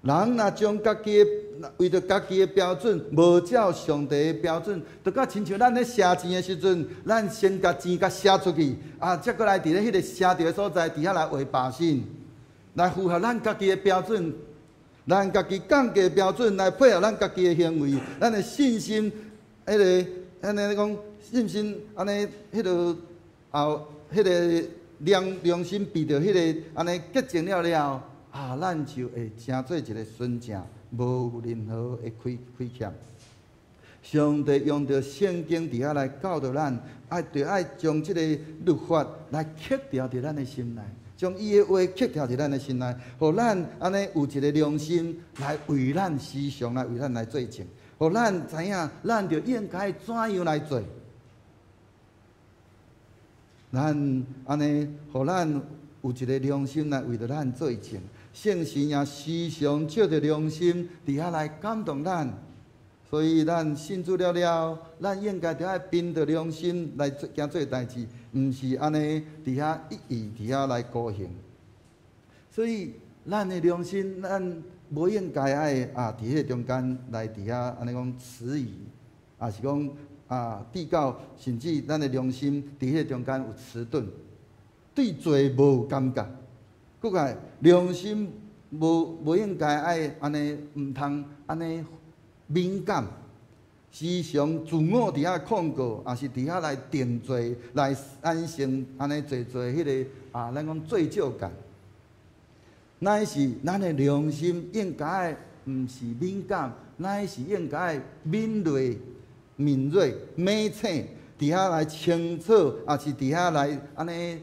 人若將家己的為著家己的標準，無照上帝的標準，就佮親像咱咧射箭的時陣，咱先共箭共射出去，啊，才閣來佇咧彼個射著的所在，佇遐來畫靶心，來符合咱家己的標準，咱家己降低標準來配合咱家己的行為，咱的信心，彼个按呢講信心，按呢彼个後，彼个良良心被著彼个按呢潔淨了了後，啊，咱就會成做一個純正，無有任何的虧虧欠。上帝用著聖經佇遐來教導咱，愛著愛將這個律法來刻牢佇咱的心內，將伊的話刻牢佇咱的心內，予咱按呢有一個良心來為咱時常來為咱來做證，予咱知影咱著應該怎樣來做。咱按呢，予咱有一個良心來為著咱做證。聖神也時常照著良心佇遐來感動咱，所以咱信主了了，咱應該著愛憑著良心來做行做代誌，毋是按呢佇遐一意佇遐來高興。所以咱的良心，咱無應該愛啊佇彼個中間來佇遐按呢講遲疑，抑是講啊至到甚至咱的良心佇彼個中間有遲鈍，對罪無感覺。閣來良心無無應該愛按呢，毋通按呢敏感，時常自我佇遐控告，抑是佇遐來定罪，來產生按呢濟濟彼个啊，咱講罪疚感。乃是咱的良心應該毋是敏感，乃是應該敏銳、敏銳、猛醒，佇遐來清楚，抑是佇遐來按呢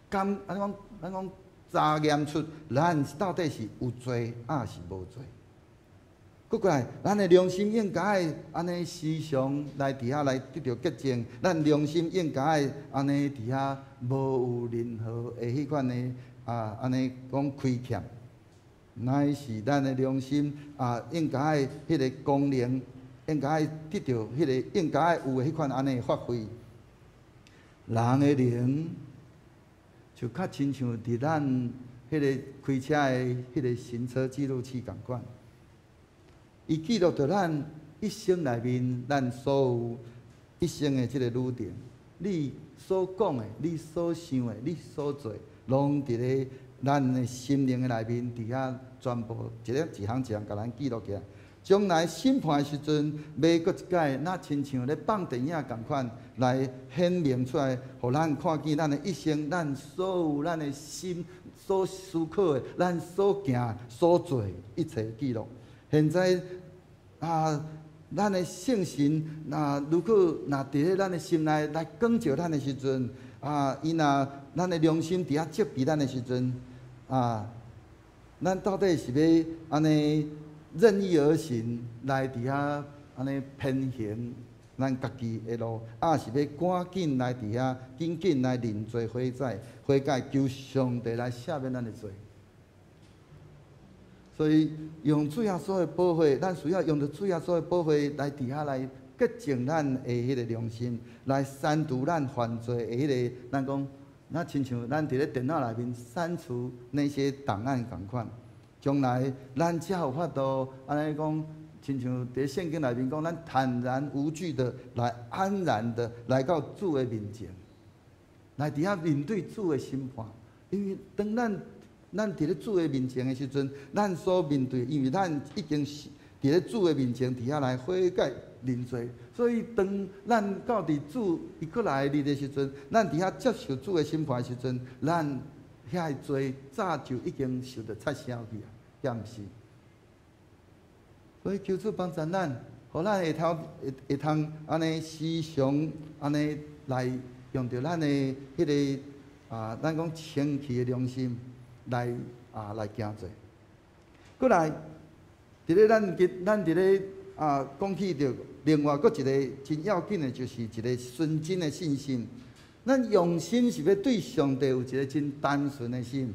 感，按呢講，咱講。查驗出咱到底是有罪，抑是無罪。閣過來，咱的良心應該按呢時常來佇遐來得著潔淨。咱良心應該按呢佇遐無有任何的彼款的啊，按呢講虧欠。乃是咱的良心啊，應該彼个功能，應該得著彼个應該有的彼款按呢發揮。人的靈就較親像佇咱彼个開車的彼个行車記錄器仝款，伊記錄著咱一生內面咱所有一生的這个旅程，你所講的、你所想的、你所做，攏佇咧咱的心靈的內面，佇遐全部一个一項一項共咱記錄起來。將來審判的時陣，欲閣一擺，若親像咧放電影仝款來顯明出來，予咱看見咱的一生，咱所有咱的心所思考的，咱所行所做一切記錄。現在啊，咱的聖神若如果若佇咧咱的心內來光照咱的時陣，啊，伊若咱的良心佇遐責備咱的時陣，啊，咱到底是欲按呢任意而行來佇遐按呢偏行咱家己的路，抑是欲趕緊來佇遐緊緊來認罪悔改，悔改求上帝來赦免咱的罪。所以用主耶穌的寶血，咱需要用著主耶穌的寶血來佇遐來潔淨咱的彼个良心，來刪除咱犯罪的彼个，咱講，若親像咱佇咧電腦內面刪除那些檔案仝款，將來咱才有法度按呢講，親像佇聖經內面講，咱坦然無懼的來安然的來到主的面前，來佇遐面對主的審判，因為當咱佇咧主的面前的時陣，咱所面對，因為咱已經是佇咧主的面前，佇遐來悔改認罪，所以當咱到佇主伊閣來日的時陣，咱佇遐接受主的審判的時陣，咱遐个罪早就已經受著撤銷去啊，敢毋是？所以求主幫助咱，予咱會通會會通按呢時常按呢來用著咱的彼个啊，咱講清氣的良心來啊來行罪。閣來，佇咧咱咱佇咧啊講起著另外閣一个真要緊的，就是一个純真的信心。咱用心是欲對上帝有一个真單純的心，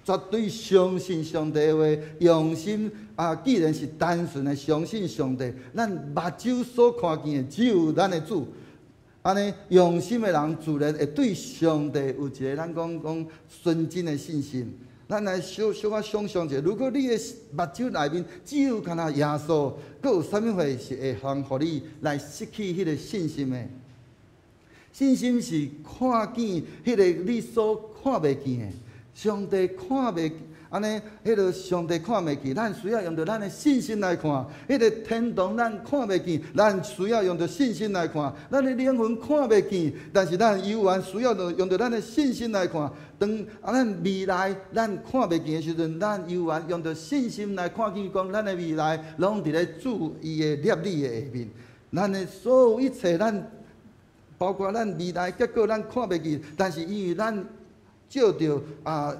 絕對相信上帝的話。用心啊，既然是單純的相信上帝，咱目睭所看見的只有咱的主。按呢，用心的人自然會對上帝有一个咱講講純真的信心。咱來小小可想像者，如果你的目睭內面只有干焦耶穌，閣有啥物貨是會通予你來失去彼个信心的？信心是看見彼个你所看袂見的，上帝看袂按呢，彼个上帝看袂見，咱需要用著咱的信心來看。彼个天堂咱看袂見，咱需要用著信心來看。咱的靈魂看袂見，但是咱猶原需要用著咱的信心來看。當啊，咱未來咱看袂見的時陣，咱猶原用著信心來看見，講咱的未來攏佇咧主伊的攝理的下面。咱的所有一切，咱包括咱未來結果，咱看袂見，但是因為咱照著啊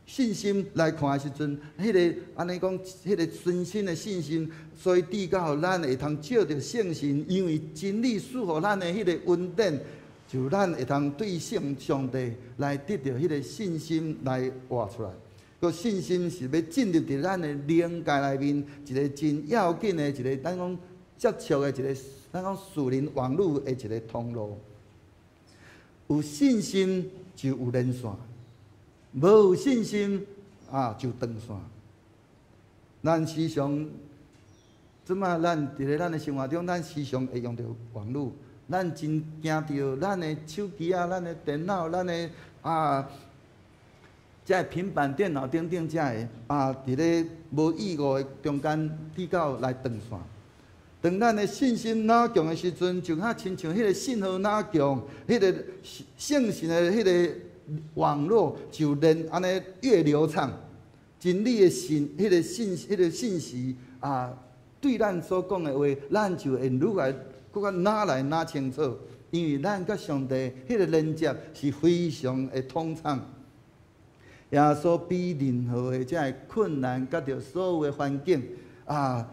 信心來看的時陣，彼个按呢講，彼个純心的信心，所以至到咱會通照著聖神，因為真理賜予咱的彼个恩典，就咱會通對聖上帝來得著彼个信心來活出來。閣信心是欲進入佇咱的靈界內面，一个真要緊的一个，咱講接觸的一个，咱講屬靈網路的一个通路。有信心就有連線，無有信心啊就斷線。咱時常，這馬咱佇咧咱的生活中，咱時常會用著網路，咱真驚著咱的手機啊、咱的電腦、咱的啊，這个平板電腦等等這个啊，佇咧無意外中間去到來斷線。當咱的信心若強的時陣，就較親像彼个信號若強，彼个聖神的彼个網路就連按呢越流暢，真理的信，彼个信，彼个信息啊，對咱所講的話，咱就會愈來閣較愈來愈清楚，因為咱佮上帝彼个連接是非常的通暢。耶穌比任何的這个困難，佮著所有的環境啊，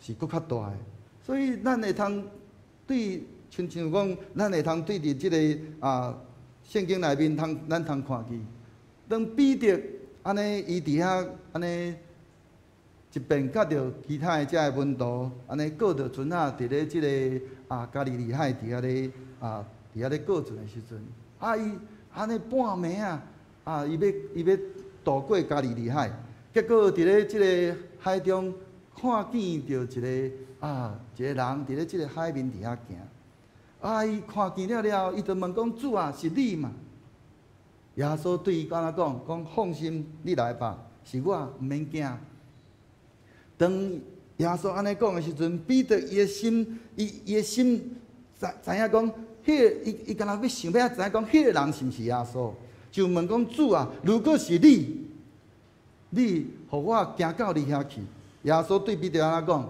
是閣較大的，所以咱會通對，親像講，咱會通對佇這个啊聖經內面通，咱通看見，當彼得按呢，伊佇遐按呢一邊佮著其他的這个門徒，按呢過著船仔，佇咧這个啊加利利海佇遐咧啊佇遐咧過船的時陣，啊伊按呢半暝啊，啊伊欲伊欲渡過加利利海，結果佇咧這个海中，看見著一个啊，一个人佇咧這个海面佇遐行，啊！伊看見了了後，伊就問講：主啊，是你嗎？耶穌對伊按呢講？講放心，你來吧，是我，毋免驚。當耶穌按呢講的時陣，彼得伊的心，伊伊的心知知影講，彼个伊伊敢若欲想欲仔知影講，彼个人是毋是耶穌？就問講主啊，如果是你，你予我行到你遐去。耶穌對彼得按呢講？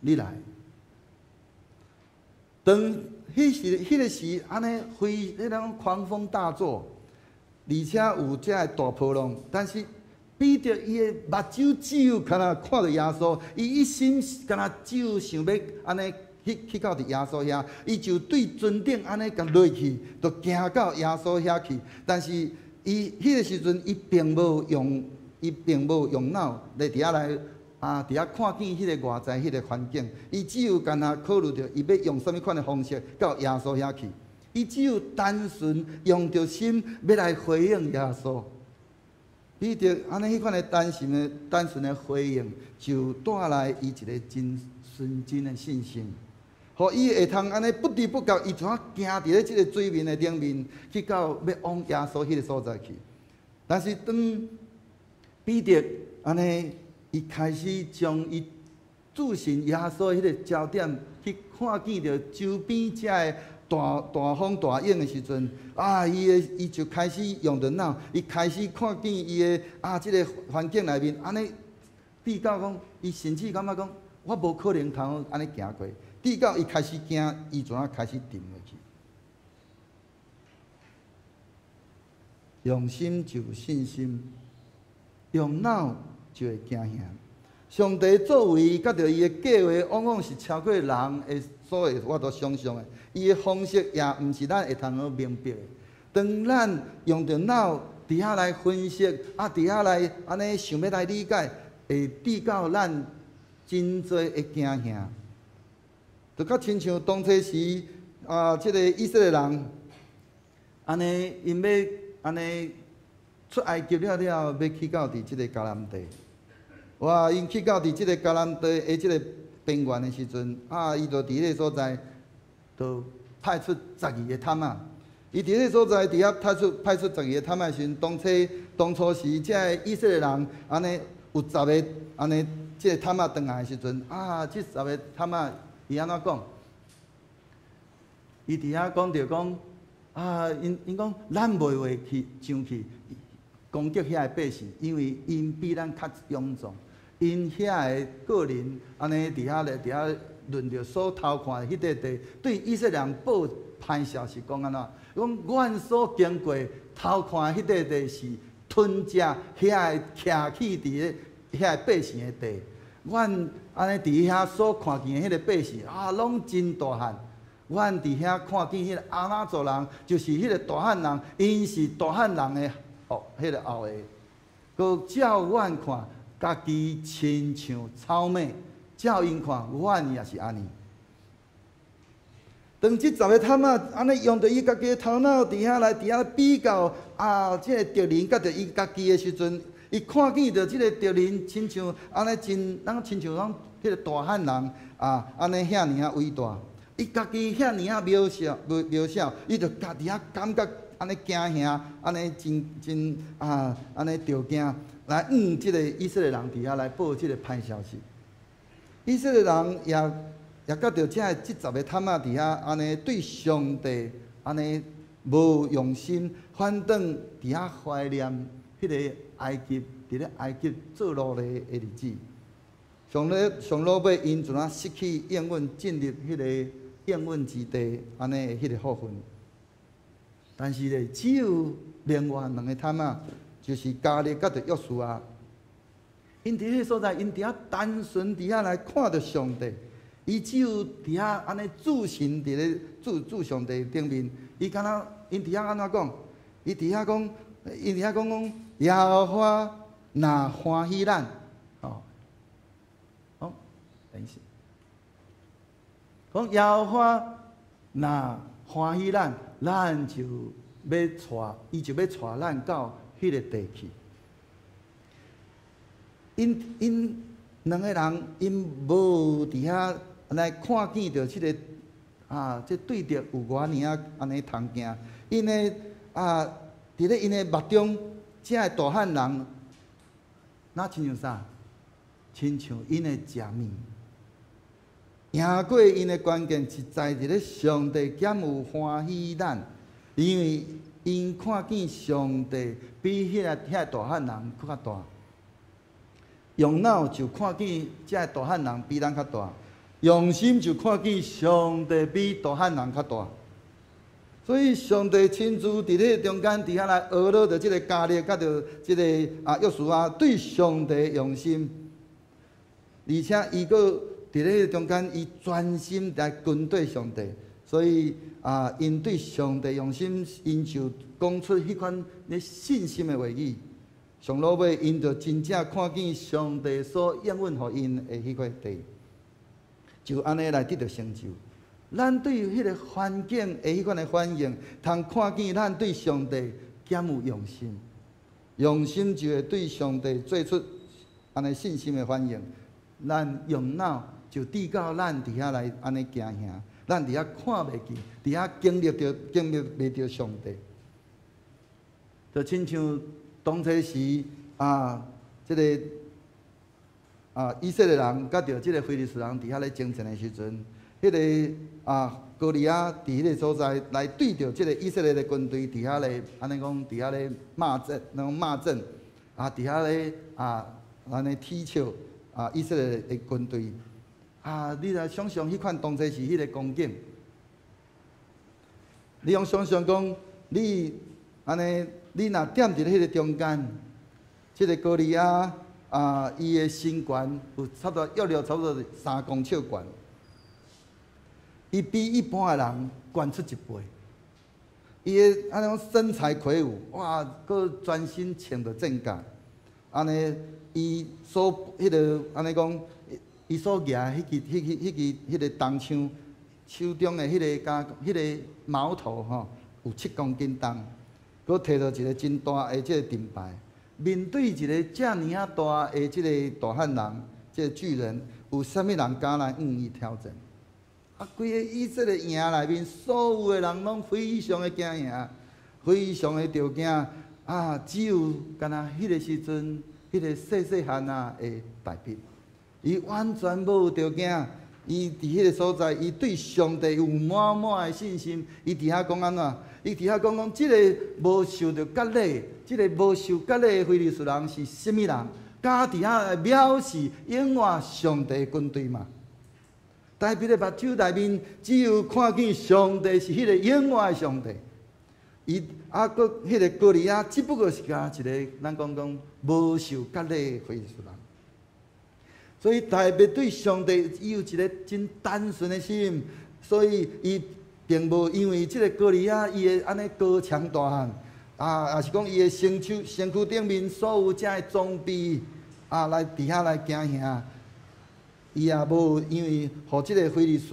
你來。當彼時彼个時按呢非彼種狂風大作，而且有這个大波浪，但是彼得伊的目睭只有敢若看著耶穌，伊一心敢若只有想欲按呢去到佇耶穌遐，伊就對船頂按呢共落去，就行到耶穌遐去。但是伊彼個時陣，伊並無用腦來佇遐來啊，佇遐看見彼個外在彼個環境，伊只有干焦考慮著伊欲用啥物款的方式到耶穌遐去。伊只有單純用著心欲來回應耶穌。彼得按呢彼款的單純的回應，就帶來伊一個真純真的信心，予伊會通按呢不知不覺，伊怎行佇咧這个水面的頂面，去到欲往耶穌彼个所在去。但是當彼得按呢，伊開始將伊注視耶穌彼个焦點，去看見著周邊遮个大大風大湧的時陣，啊，伊就開始用著腦，伊開始看見伊的啊，這个環境內面，按呢，直到講，伊甚至感覺講，我無可能通按呢行過。直到伊開始驚，伊就開始沉落去。用心就有信心，用腦就會驚嚇。上帝作為佮著伊的計畫，往往是超過人的所會法度想像的。伊的方式也毋是咱會通好明白的。當咱用著腦佇遐來分析，啊，佇遐來按呢想欲來理解，會致到咱真濟的驚嚇。就較親像當初時啊，這个以色列人，按呢𪜶欲按呢出埃及了了，欲去到佇這个迦南地。哇！𪜶去到佇這个迦南地的這个邊緣的時陣，啊，伊就佇彼个所在，就派出十二个探仔。伊佇彼个所在，佇遐派出十二个探仔的時陣，當初時，這个以色列人按呢有十个按呢，這个探仔轉來的時陣，啊，這十个探仔伊按怎講？伊佇遐講著講，啊，𪜶講咱袂會去上去攻擊遐个百姓，因為𪜶比咱較勇壯。𪜶遐个個人按呢佇遐咧，佇遐論著所偷看的彼塊地，對以色列人報歹消息，講按怎？講阮所經過偷看的彼塊地是吞食遐个徛起佇咧遐个百姓的地。阮按呢佇遐所看見的彼个百姓啊，攏真大漢。阮佇遐看見彼个亞衲族人，就是彼個大漢人，𪜶是大漢人的後彼个後裔。閣照阮看，家己親像草蜢，照𪜶看，阮也是按呢。當這十个探仔按呢用著伊家己的頭腦佇遐來佇遐比較啊，這个敵人佮著伊家己的時陣，伊看見著這个敵人親像按呢真，咱親像講彼个大漢人啊，按呢遐爾仔偉大，伊家己遐爾仔渺小，渺小，伊就家佇遐感覺按呢驚嚇，按呢真真啊，按呢著驚。來，這个以色列人佇遐來報這个歹消息。以色列人也佮著這這十个探仔佇遐按呢對上帝按呢無用心，反轉佇遐懷念彼个埃及，佇咧埃及做奴隸的日子。上落尾，𪜶怎啊失去應允進入彼個應允之地，按呢的彼個福分。但是咧，只有另外兩个探仔，就是迦勒佮著約書亞，𪜶佇彼个所在，𪜶佇遐單純佇遐來看著上帝，伊只有佇遐按呢注神佇咧注上帝頂面，伊敢若𪜶佇遐按怎講？伊佇遐講講耶和華若歡喜咱，吼，好，等一下，講耶和華若歡喜咱，咱就欲帶，伊就欲帶咱到彼个地去。𪜶𪜶兩个人，𪜶無佇遐來看見著這个啊，這對敵有偌爾仔按呢通驚。𪜶的啊，佇咧𪜶的目中，這个大漢人，若親像啥？親像𪜶的食物。贏過𪜶的關鍵是在佇咧上帝敢有歡喜咱，因為𪜶看見上帝比彼个大漢人閣較大。用腦就看見這个大漢人比咱較大，用心就看見上帝比大漢人較大。所以上帝親自佇咧中間，佇遐來呵咾著這个迦勒，佮著這个約書亞對上帝用心，而且伊閣佇咧中間，伊專心來跟綴上帝。所以𪜶對上帝用心，𪜶就講出彼款咧信心的話語。上落尾，𪜶就真正看見上帝所應允予𪜶的彼塊地，就按呢來得著成就。咱對彼个環境的彼款的反應，通看見咱對上帝敢有用心，用心就會對上帝做出按呢信心的反應。咱用腦就致到咱佇遐來按呢驚嚇，咱佇遐看袂見，佇遐經歷著經歷袂著上帝，就親像當初時啊，這个以色列人佮著這个非利士人佇遐咧爭戰的時陣，彼个歌利亞佇彼个所在來對著這个以色列的軍隊佇遐咧，按呢講佇遐咧罵陣，那種罵陣啊，佇遐咧按呢恥笑以色列的軍隊啊，你來想像彼款當初時彼个光景，你用想像講，你按呢，你若踮佇彼个中間，這个歌利亞伊的身懸有差不多約略差不多3公尺懸。伊比一般的人懸出一倍，伊的按呢講身材魁梧，哇，閣全身穿著戰甲，按呢，伊所彼个按呢講，伊所舉彼支、彼支、彼支、彼个銅槍，手中的彼个敢彼个矛頭吼，有7公斤重，閣提著一个真大的這个盾牌，面對一个遮爾仔大的這个大漢人，這个巨人，有啥物人敢來向伊挑戰？規个以色列營內面，所有的人攏非常的驚嚇，非常的著驚。只有干焦彼个時陣，彼个細細漢仔的大衛，伊完全無著驚。伊佇彼个所在，伊對上帝有滿滿的信心。伊佇遐講按怎？伊佇遐講講，這个無受著割禮，這个無受割禮的非利士人是啥物人？敢佇遐來藐視永活上帝軍隊嘛？大衛的目睭內面只有看見上帝是彼个永活的上帝，伊閣彼个歌利亞只不過是敢一个咱講講無受割禮的非利士人，所以大衛對上帝伊有一个真單純的心，所以伊並無因為這个歌利亞伊的按呢高強大漢，抑是講伊的身軀身軀頂面所有這的裝備來佇遐來驚嚇。伊也無因為予這个非利士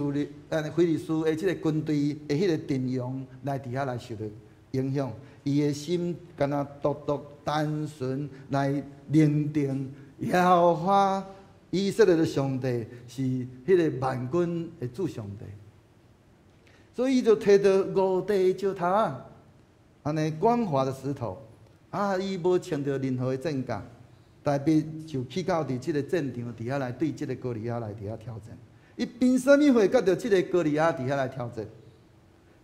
的，非利士的這个軍隊的彼个陣容來佇遐來受著影響。伊的心敢若獨獨單純來認定耶和華以色列的上帝是彼个萬軍的主上帝，所以伊就提著五塊石頭仔，按呢光滑的石頭，伊無穿著任何的戰甲。大衛就去到佇這个戰場佇遐來對這个歌利亞來佇遐挑戰。伊憑啥物會佮著這个歌利亞佇遐來挑戰？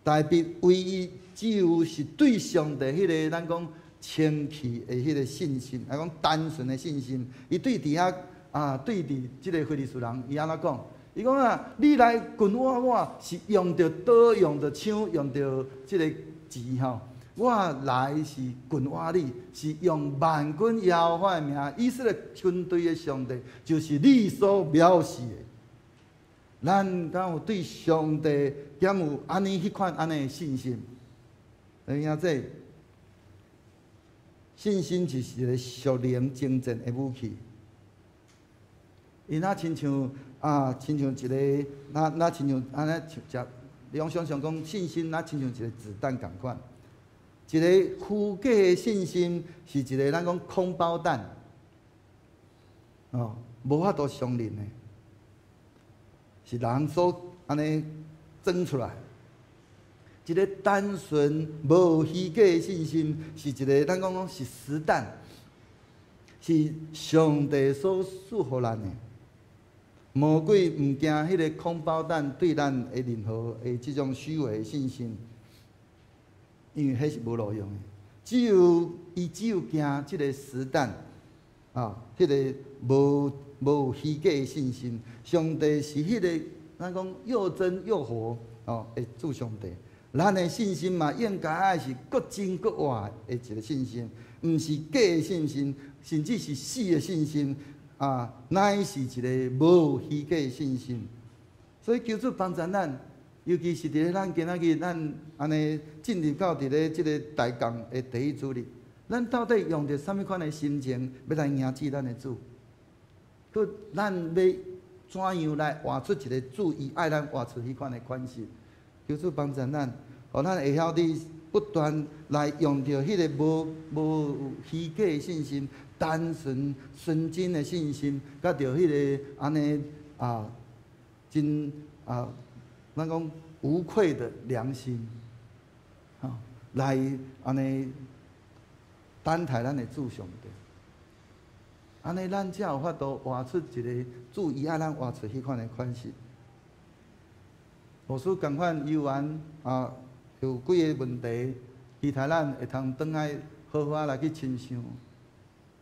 大衛唯一只有是對上帝彼个咱講清氣的彼个信心，來講單純的信心。伊對佇遐對佇這个非利士人，伊按怎講？伊講啊，你來棍我，我是用著刀，用著槍，用著這个錢吼。我來是棍我你，是用萬軍耶和華的名，以色列軍隊的上帝，就是你所藐視的。咱敢有對上帝敢有按呢彼款按呢的信心？知影這信心就是一个屬靈征戰的武器。伊若親像親像一个，若親像按呢像食，你用想像講信心，若親像一个子彈仝款。一个虛假的信心是一个咱講空包彈，哦，無法度傷人的，是人所按呢裝出來。一个單純無虛假的信心，是一个咱講講是實彈，是上帝所賜予咱的。魔鬼毋驚彼个空包彈對咱的任何的這種虛偽的信心。因為彼是無路用的，只有伊只有驚這个實彈，彼个無虛假的信心。上帝是彼个咱講又真又活的主上帝。咱的信心嘛，應該愛是閣真閣活的一個信心，毋是假的信心，甚至是死的信心啊，乃是一個無虛假的信心。所以求主幫助咱，尤其是佇咧咱今仔日咱按呢進入到佇咧這個大降的第一主日，咱到底用著啥物款的心情，欲來迎接咱的主？閣咱欲怎樣來活出一個主伊愛咱活出彼款的款式？求主幫助咱，予咱會曉得不斷來用著彼个無虛假的信心、單純純真的信心，佮著彼个按呢啊，真啊，咱講無愧的良心，吼，來按呢等待咱的主上帝。按呢，咱才有法度活出一个主伊愛咱活出彼款的款式。牧師仝款猶原啊，有幾个問題，期待咱會通轉來好好仔來去深想。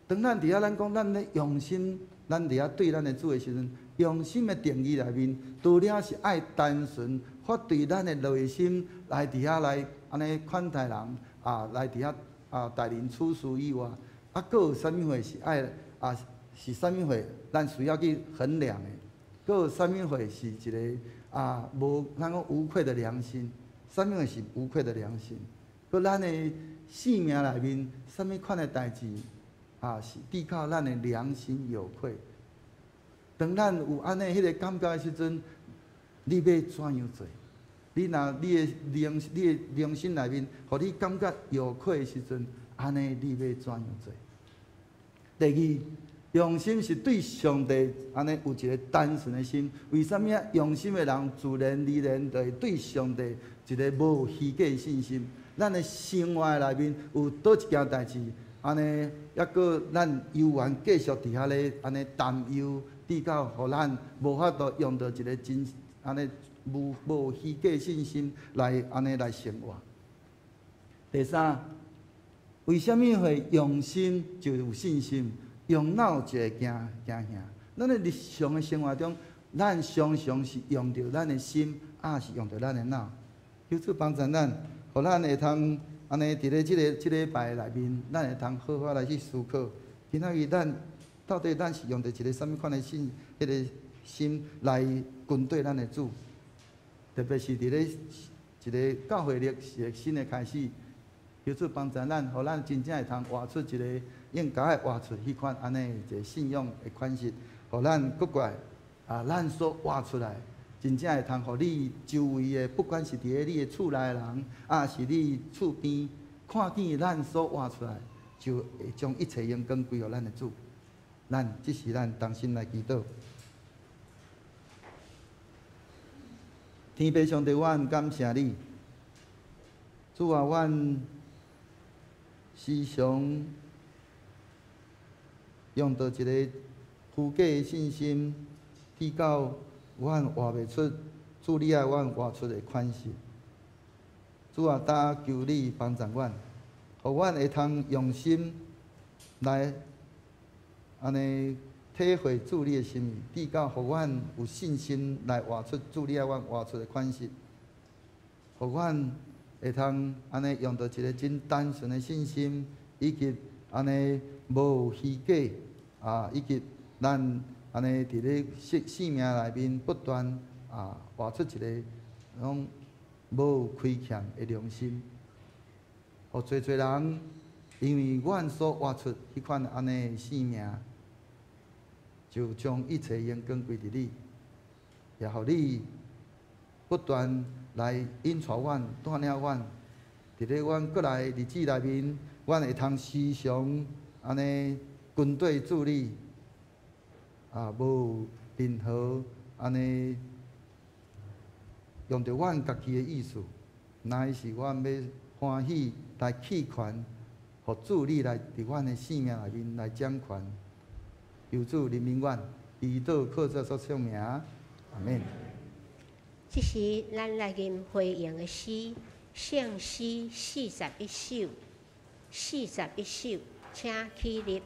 當咱佇遐，咱講咱咧用心，咱佇遐對咱的主的時陣，用心的定義內面，除了是愛單純，發對咱的內心來佇遐來按呢款待人啊，來佇遐啊待人處事以外，啊，閣有啥物貨是愛啊？是啥物貨？咱需要去衡量的。閣有啥物貨是一个啊無咱講無愧的良心？啥物貨是無愧的良心？閣咱的性命內面，啥物款的代誌啊？是依靠咱的良心有愧。當咱有按呢彼个感覺的時陣，你欲怎樣做？你若你的良心內面，予你感覺有愧的時陣，按呢你欲怎樣做？第二，用心是對上帝按呢有一个單純的心。為啥物啊？用心的人自然而然就會對上帝一个無虛假的信心。咱的生活內面有佗一件代誌，按呢，猶閣咱猶原繼續佇遐咧按呢擔憂，直到予咱無法度用著一个真按呢無虛假信心來按呢來生活。第三，為啥物會用心就有信心？用腦就會驚驚嚇。咱的日常的生活中，咱常常是用著咱的心，抑是用著咱的腦。求主幫助咱，予咱會通按呢佇咧這個禮拜內面，咱會通好好來去思考。今仔日咱到底咱是用著一个啥物款的信，彼个心來跟綴咱的主？特別是佇咧一个教會曆是個新的開始，求主幫助咱，予咱真正會通活出一个應該愛活出彼款按呢一个信仰的款式，予咱閣過來啊，咱所活出來，真正會通予你周圍的，不管是佇咧你的厝內的人，抑是你厝邊，看見咱所活出來，就會將一切榮光歸予咱的主。咱這時咱同心來祈禱。天父上帝，阮感謝你，主啊，阮時常用著一个虛假的信心，直到阮活袂出主你愛阮活出的款式。主啊，擔求你幫助阮，予阮會通用心來按呢體會主你的心意，直到予阮有信心來活出主你愛阮活出的款式，予阮會通按呢用著一个真單純的信心，以及按呢無虛假啊，以及咱按呢佇咧生命內面不斷啊活出一个攏無虧欠的良心，予濟濟人因為阮所活出彼款按呢的生命，就將一切榮光歸佇你，也予你不斷來引帶阮、帶領阮，佇咧阮過來的日子內面，阮會通時常按呢跟綴主你，啊，無任何按呢用著阮家己的意思，乃是阮欲歡喜來棄權，予主你來佇阮的生命內面來掌權。求主憐憫阮，祈禱靠主所聖名，阿們。這是咱來吟回應的詩，聖詩41首，41首，請起立。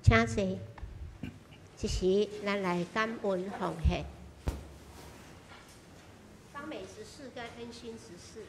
請坐。這時，咱來感恩奉獻。芳美執事跟恩心執事。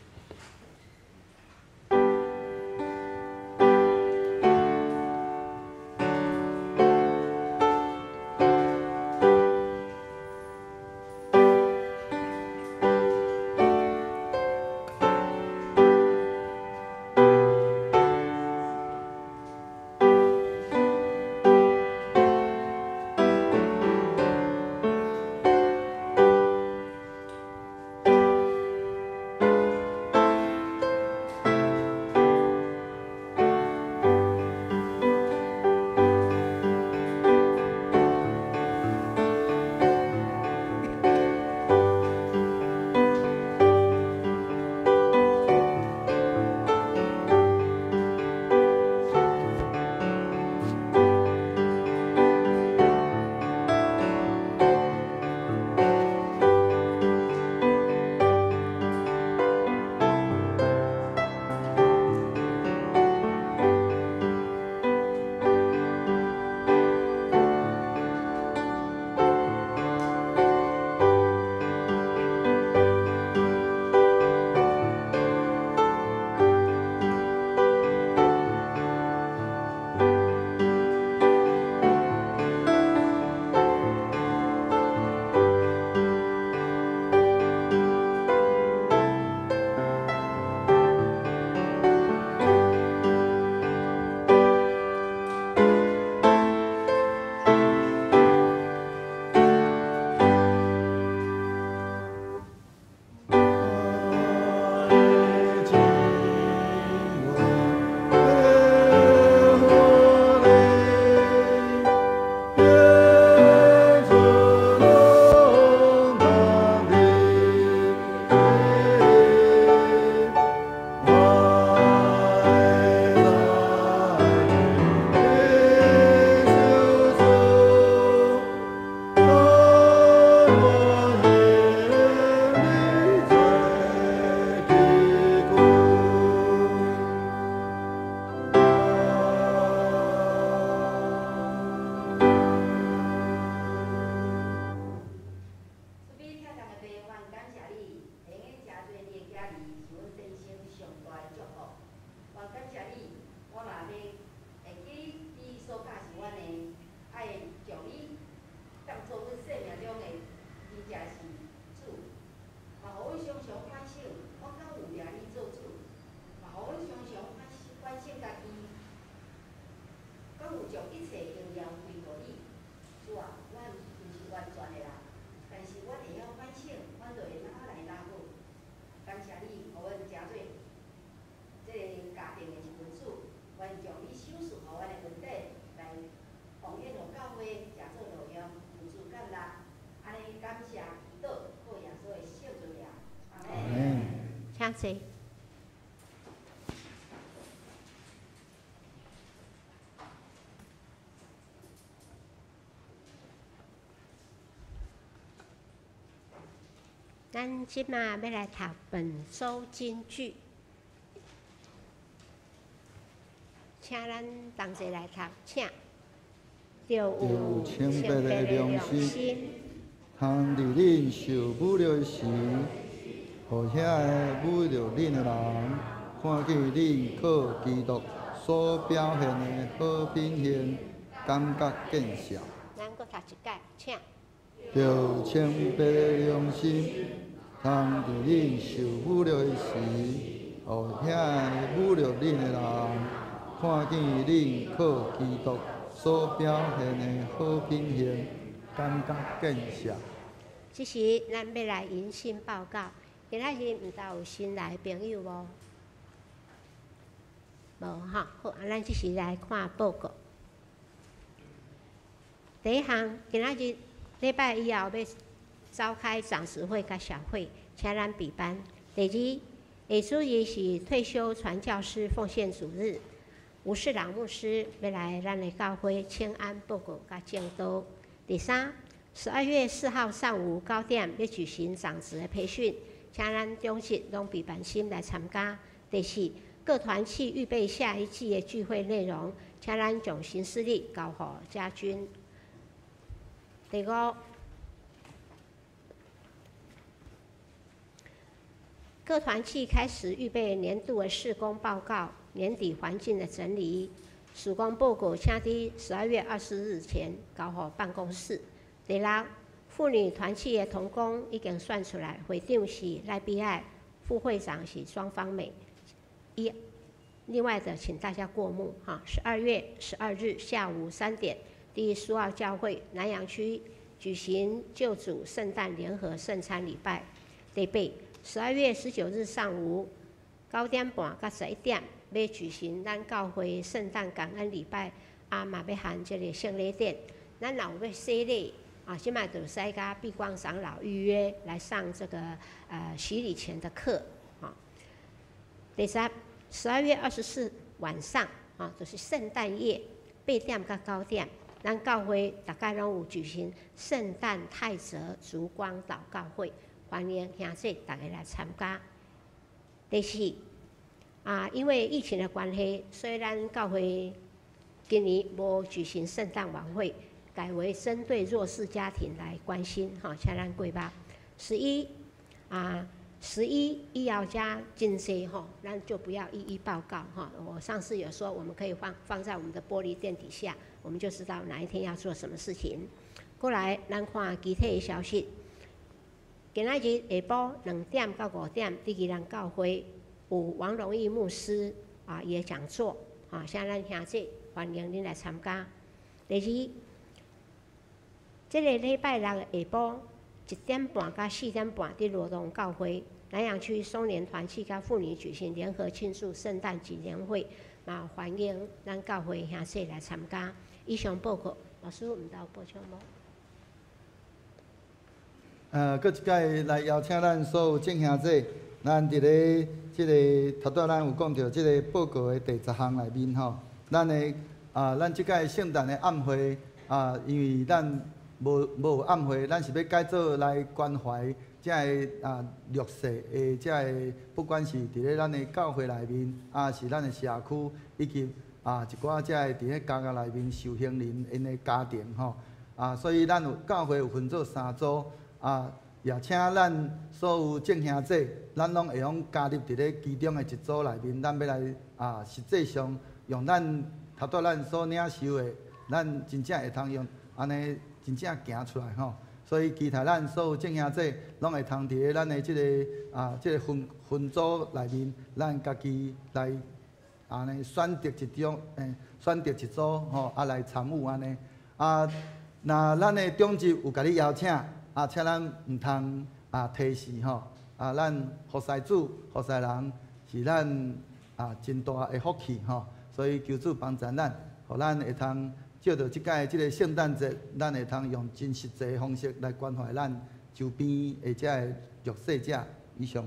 請坐。咱這馬欲來讀本週金句，請咱同齊來讀，請。著有清白的良心，通佇恁受侮辱的時，予遐个侮辱恁的人看見恁靠基督所表現的好品行，感覺見笑。咱閣讀一擺，請。著有清白的良心，通佇恁受侮辱的時，予遐个侮辱恁的人看見恁靠基督所表現的好品行，感覺見笑。這時，咱欲來迎新報告。今仔日毋知有新來的朋友無？無吼，好，啊，咱這時來看報告。第一項，今仔日禮拜以後欲召開長執會佮小會，請咱備班。第二，下主日是退休傳教師奉獻主日，吳世朗牧師欲來咱的教會請安報告佮證道。第三，12月4號上午9點欲舉行長執的培訓，請咱長執攏備班心來參加。第四，各團契預備下一季的聚會內容，請咱將行事曆交予家軍。第五，各團契開始預備年度的事工報告、年底環境的整理。事工報告請佇12月20日前交予辦公室。第六，婦女團契的同工已經選出來，會長是賴碧愛，副會長是莊芳美。一，另外的，請大家過目哈。12月12日下午3點，佇蘇澳教會南洋區舉行救主聖誕聯合聖餐禮拜。第八，12月19日上午9點半到11點，欲舉行咱教會聖誕感恩禮拜，啊嘛欲含這個聖禮典。咱若有欲洗禮啊，這擺就使佮碧光長老預約來上這個洗禮前的課啊。第十，12月24晚上啊，就是聖誕夜8點到9點，咱教會逐擺攏有舉行聖誕泰澤燭光禱告會，歡迎兄弟逐家來參加。第四，啊，因為疫情的關係，所以咱教會今年無舉行聖誕晚會，改為針對弱勢家庭來關心，哈，請咱過目。11啊，11醫藥加真濟吼，咱就不要一一報告哈。我上次有說，我們可以放在我們的玻璃墊底下，我們就知道哪一天要做什麼事情。過來，咱看其他的消息。今仔日下晡2點到5點，佇宜蘭教會有王榮義牧師啊，伊的講座啊，請咱兄弟歡迎恁來參加。第二，這个禮拜六下晡1點半到4點半，佇羅東教會南洋區松年團契佮婦女舉行聯合慶祝聖誕紀念會，嘛歡迎咱教會兄弟來參加。以上報告，老師毋知有補充無？閣一擺來邀請咱所有眾兄弟，咱佇咧這个頭拄仔咱有講著這个報告的第10項內面吼，咱的啊，咱這擺聖誕的暗會啊，因為咱無有暗會，咱是欲改做來關懷遮个啊弱勢的遮个，不管是佇咧咱的教會內面，啊是咱的社區，以及啊一寡遮个佇咧監獄內面受刑人𪜶的家庭吼，啊，所以咱有教會有分做三組。啊，也請咱所有眾兄弟，咱攏會用加入佇咧其中的一組內面，咱欲來啊，實際上用咱頭拄咱所領受的，咱真正會通用按呢真正行出來吼。所以期待咱所有眾兄弟攏會通佇咧咱的這个啊，這个分組內面，咱家己來按呢選擇一種，選擇一組吼，啊來參與按呢。啊，若咱的長執有共你邀請。啊，請咱毋通啊推辭吼！啊，咱服侍主、服侍人是咱啊真大的福氣吼。所以求主幫助咱，予咱會通藉著這擺這个聖誕節，咱會通用真實際的方式來關懷咱周邊的遮个弱勢者。以上。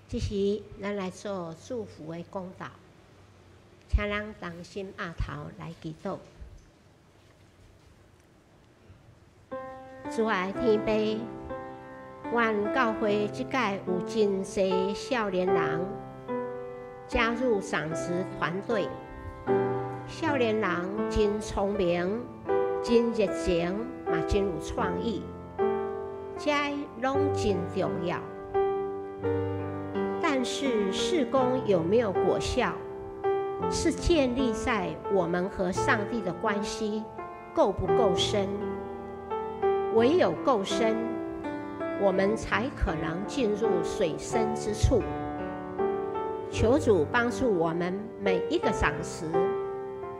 這時，咱來做祝福的講道，請咱同心徛頭來祈禱。主愛天父，阮教會這屆有真濟少年人加入長執團隊，少年人真聰明、真熱情，嘛真有創意，這攏真重要。但是事工有沒有果效，是建立在我們和上帝的關係夠不夠深。唯有夠深，我們才可能進入水深之處。求主幫助我們每一個長執，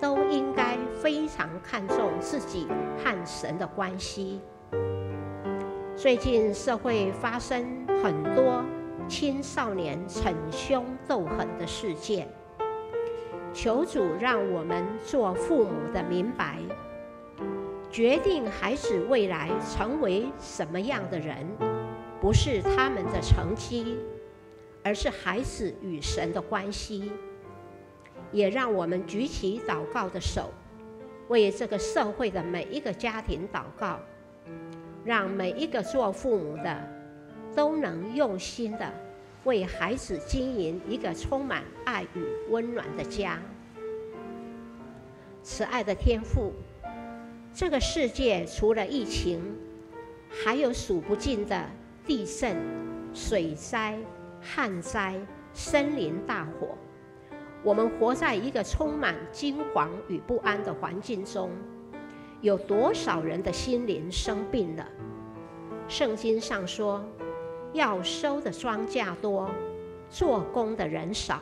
都應該非常看重自己和神的關係。最近社會發生很多青少年逞凶斗狠的事件。求主让我们做父母的明白，决定孩子未来成为什么样的人，不是他们的成绩，而是孩子与神的关系。也让我们举起祷告的手，为这个社会的每一个家庭祷告，让每一个做父母的都能用心的为孩子经营一个充满爱与温暖的家。慈爱的天父，这个世界除了疫情，还有数不尽的地震、水灾、旱灾、森林大火。我们活在一个充满惊惶与不安的环境中，有多少人的心灵生病了？圣经上说，要收的庄稼多，做工的人少。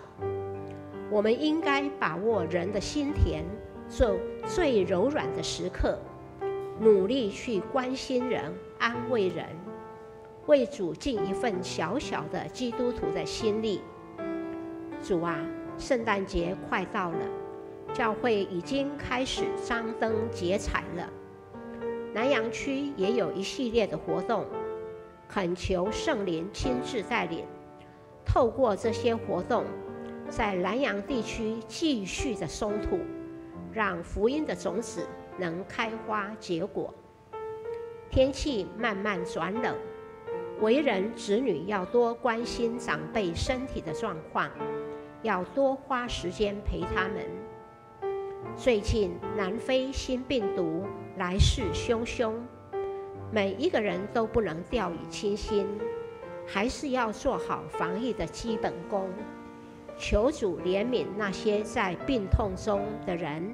我们应该把握人的心田做最柔软的时刻，努力去关心人、安慰人，为主尽一份小小的基督徒的心力。主啊，圣诞节快到了，教会已经开始张灯结彩了。南洋区也有一系列的活动，恳求圣灵亲自带领，透过这些活动，在南洋地区继续的松土，让福音的种子能开花结果。天气慢慢转冷，为人子女要多关心长辈身体的状况，要多花时间陪他们。最近南非新病毒来势汹汹，每一个人都不能掉以轻心，还是要做好防疫的基本功。求主怜悯那些在病痛中的人，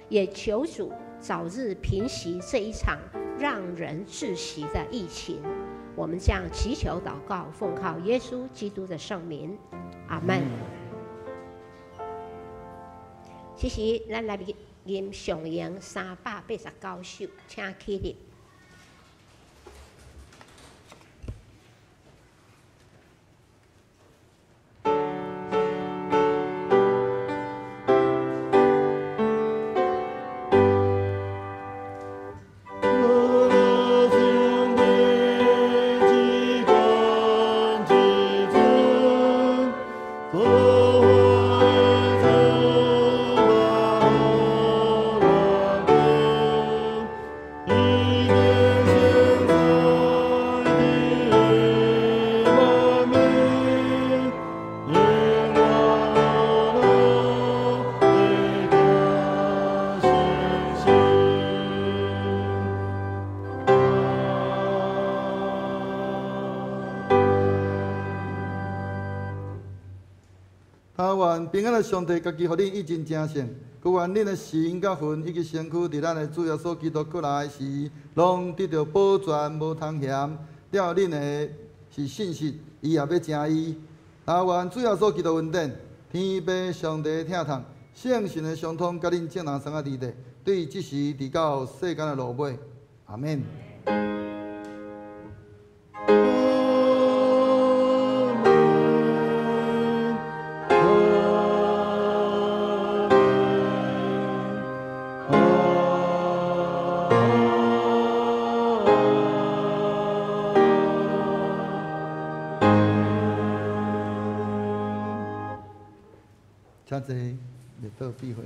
也求主早日平息这一场让人窒息的疫情。我们将祈求祷告，奉靠耶稣基督的圣名，阿门。其实，咱来吟上咏389首，请起立。平安的上帝，家己予恁以真成圣，阁愿恁的神佮魂以及身躯，伫咱的主耶稣基督阁来时，拢得著保全，无通嫌。了恁的是信实，伊也欲成伊。也愿主耶稣基督恩典、天父上帝疼痛、圣神的相通，佮恁众人三个伫咧，对这时直到世间的落尾。阿们。请坐，列倒闭会。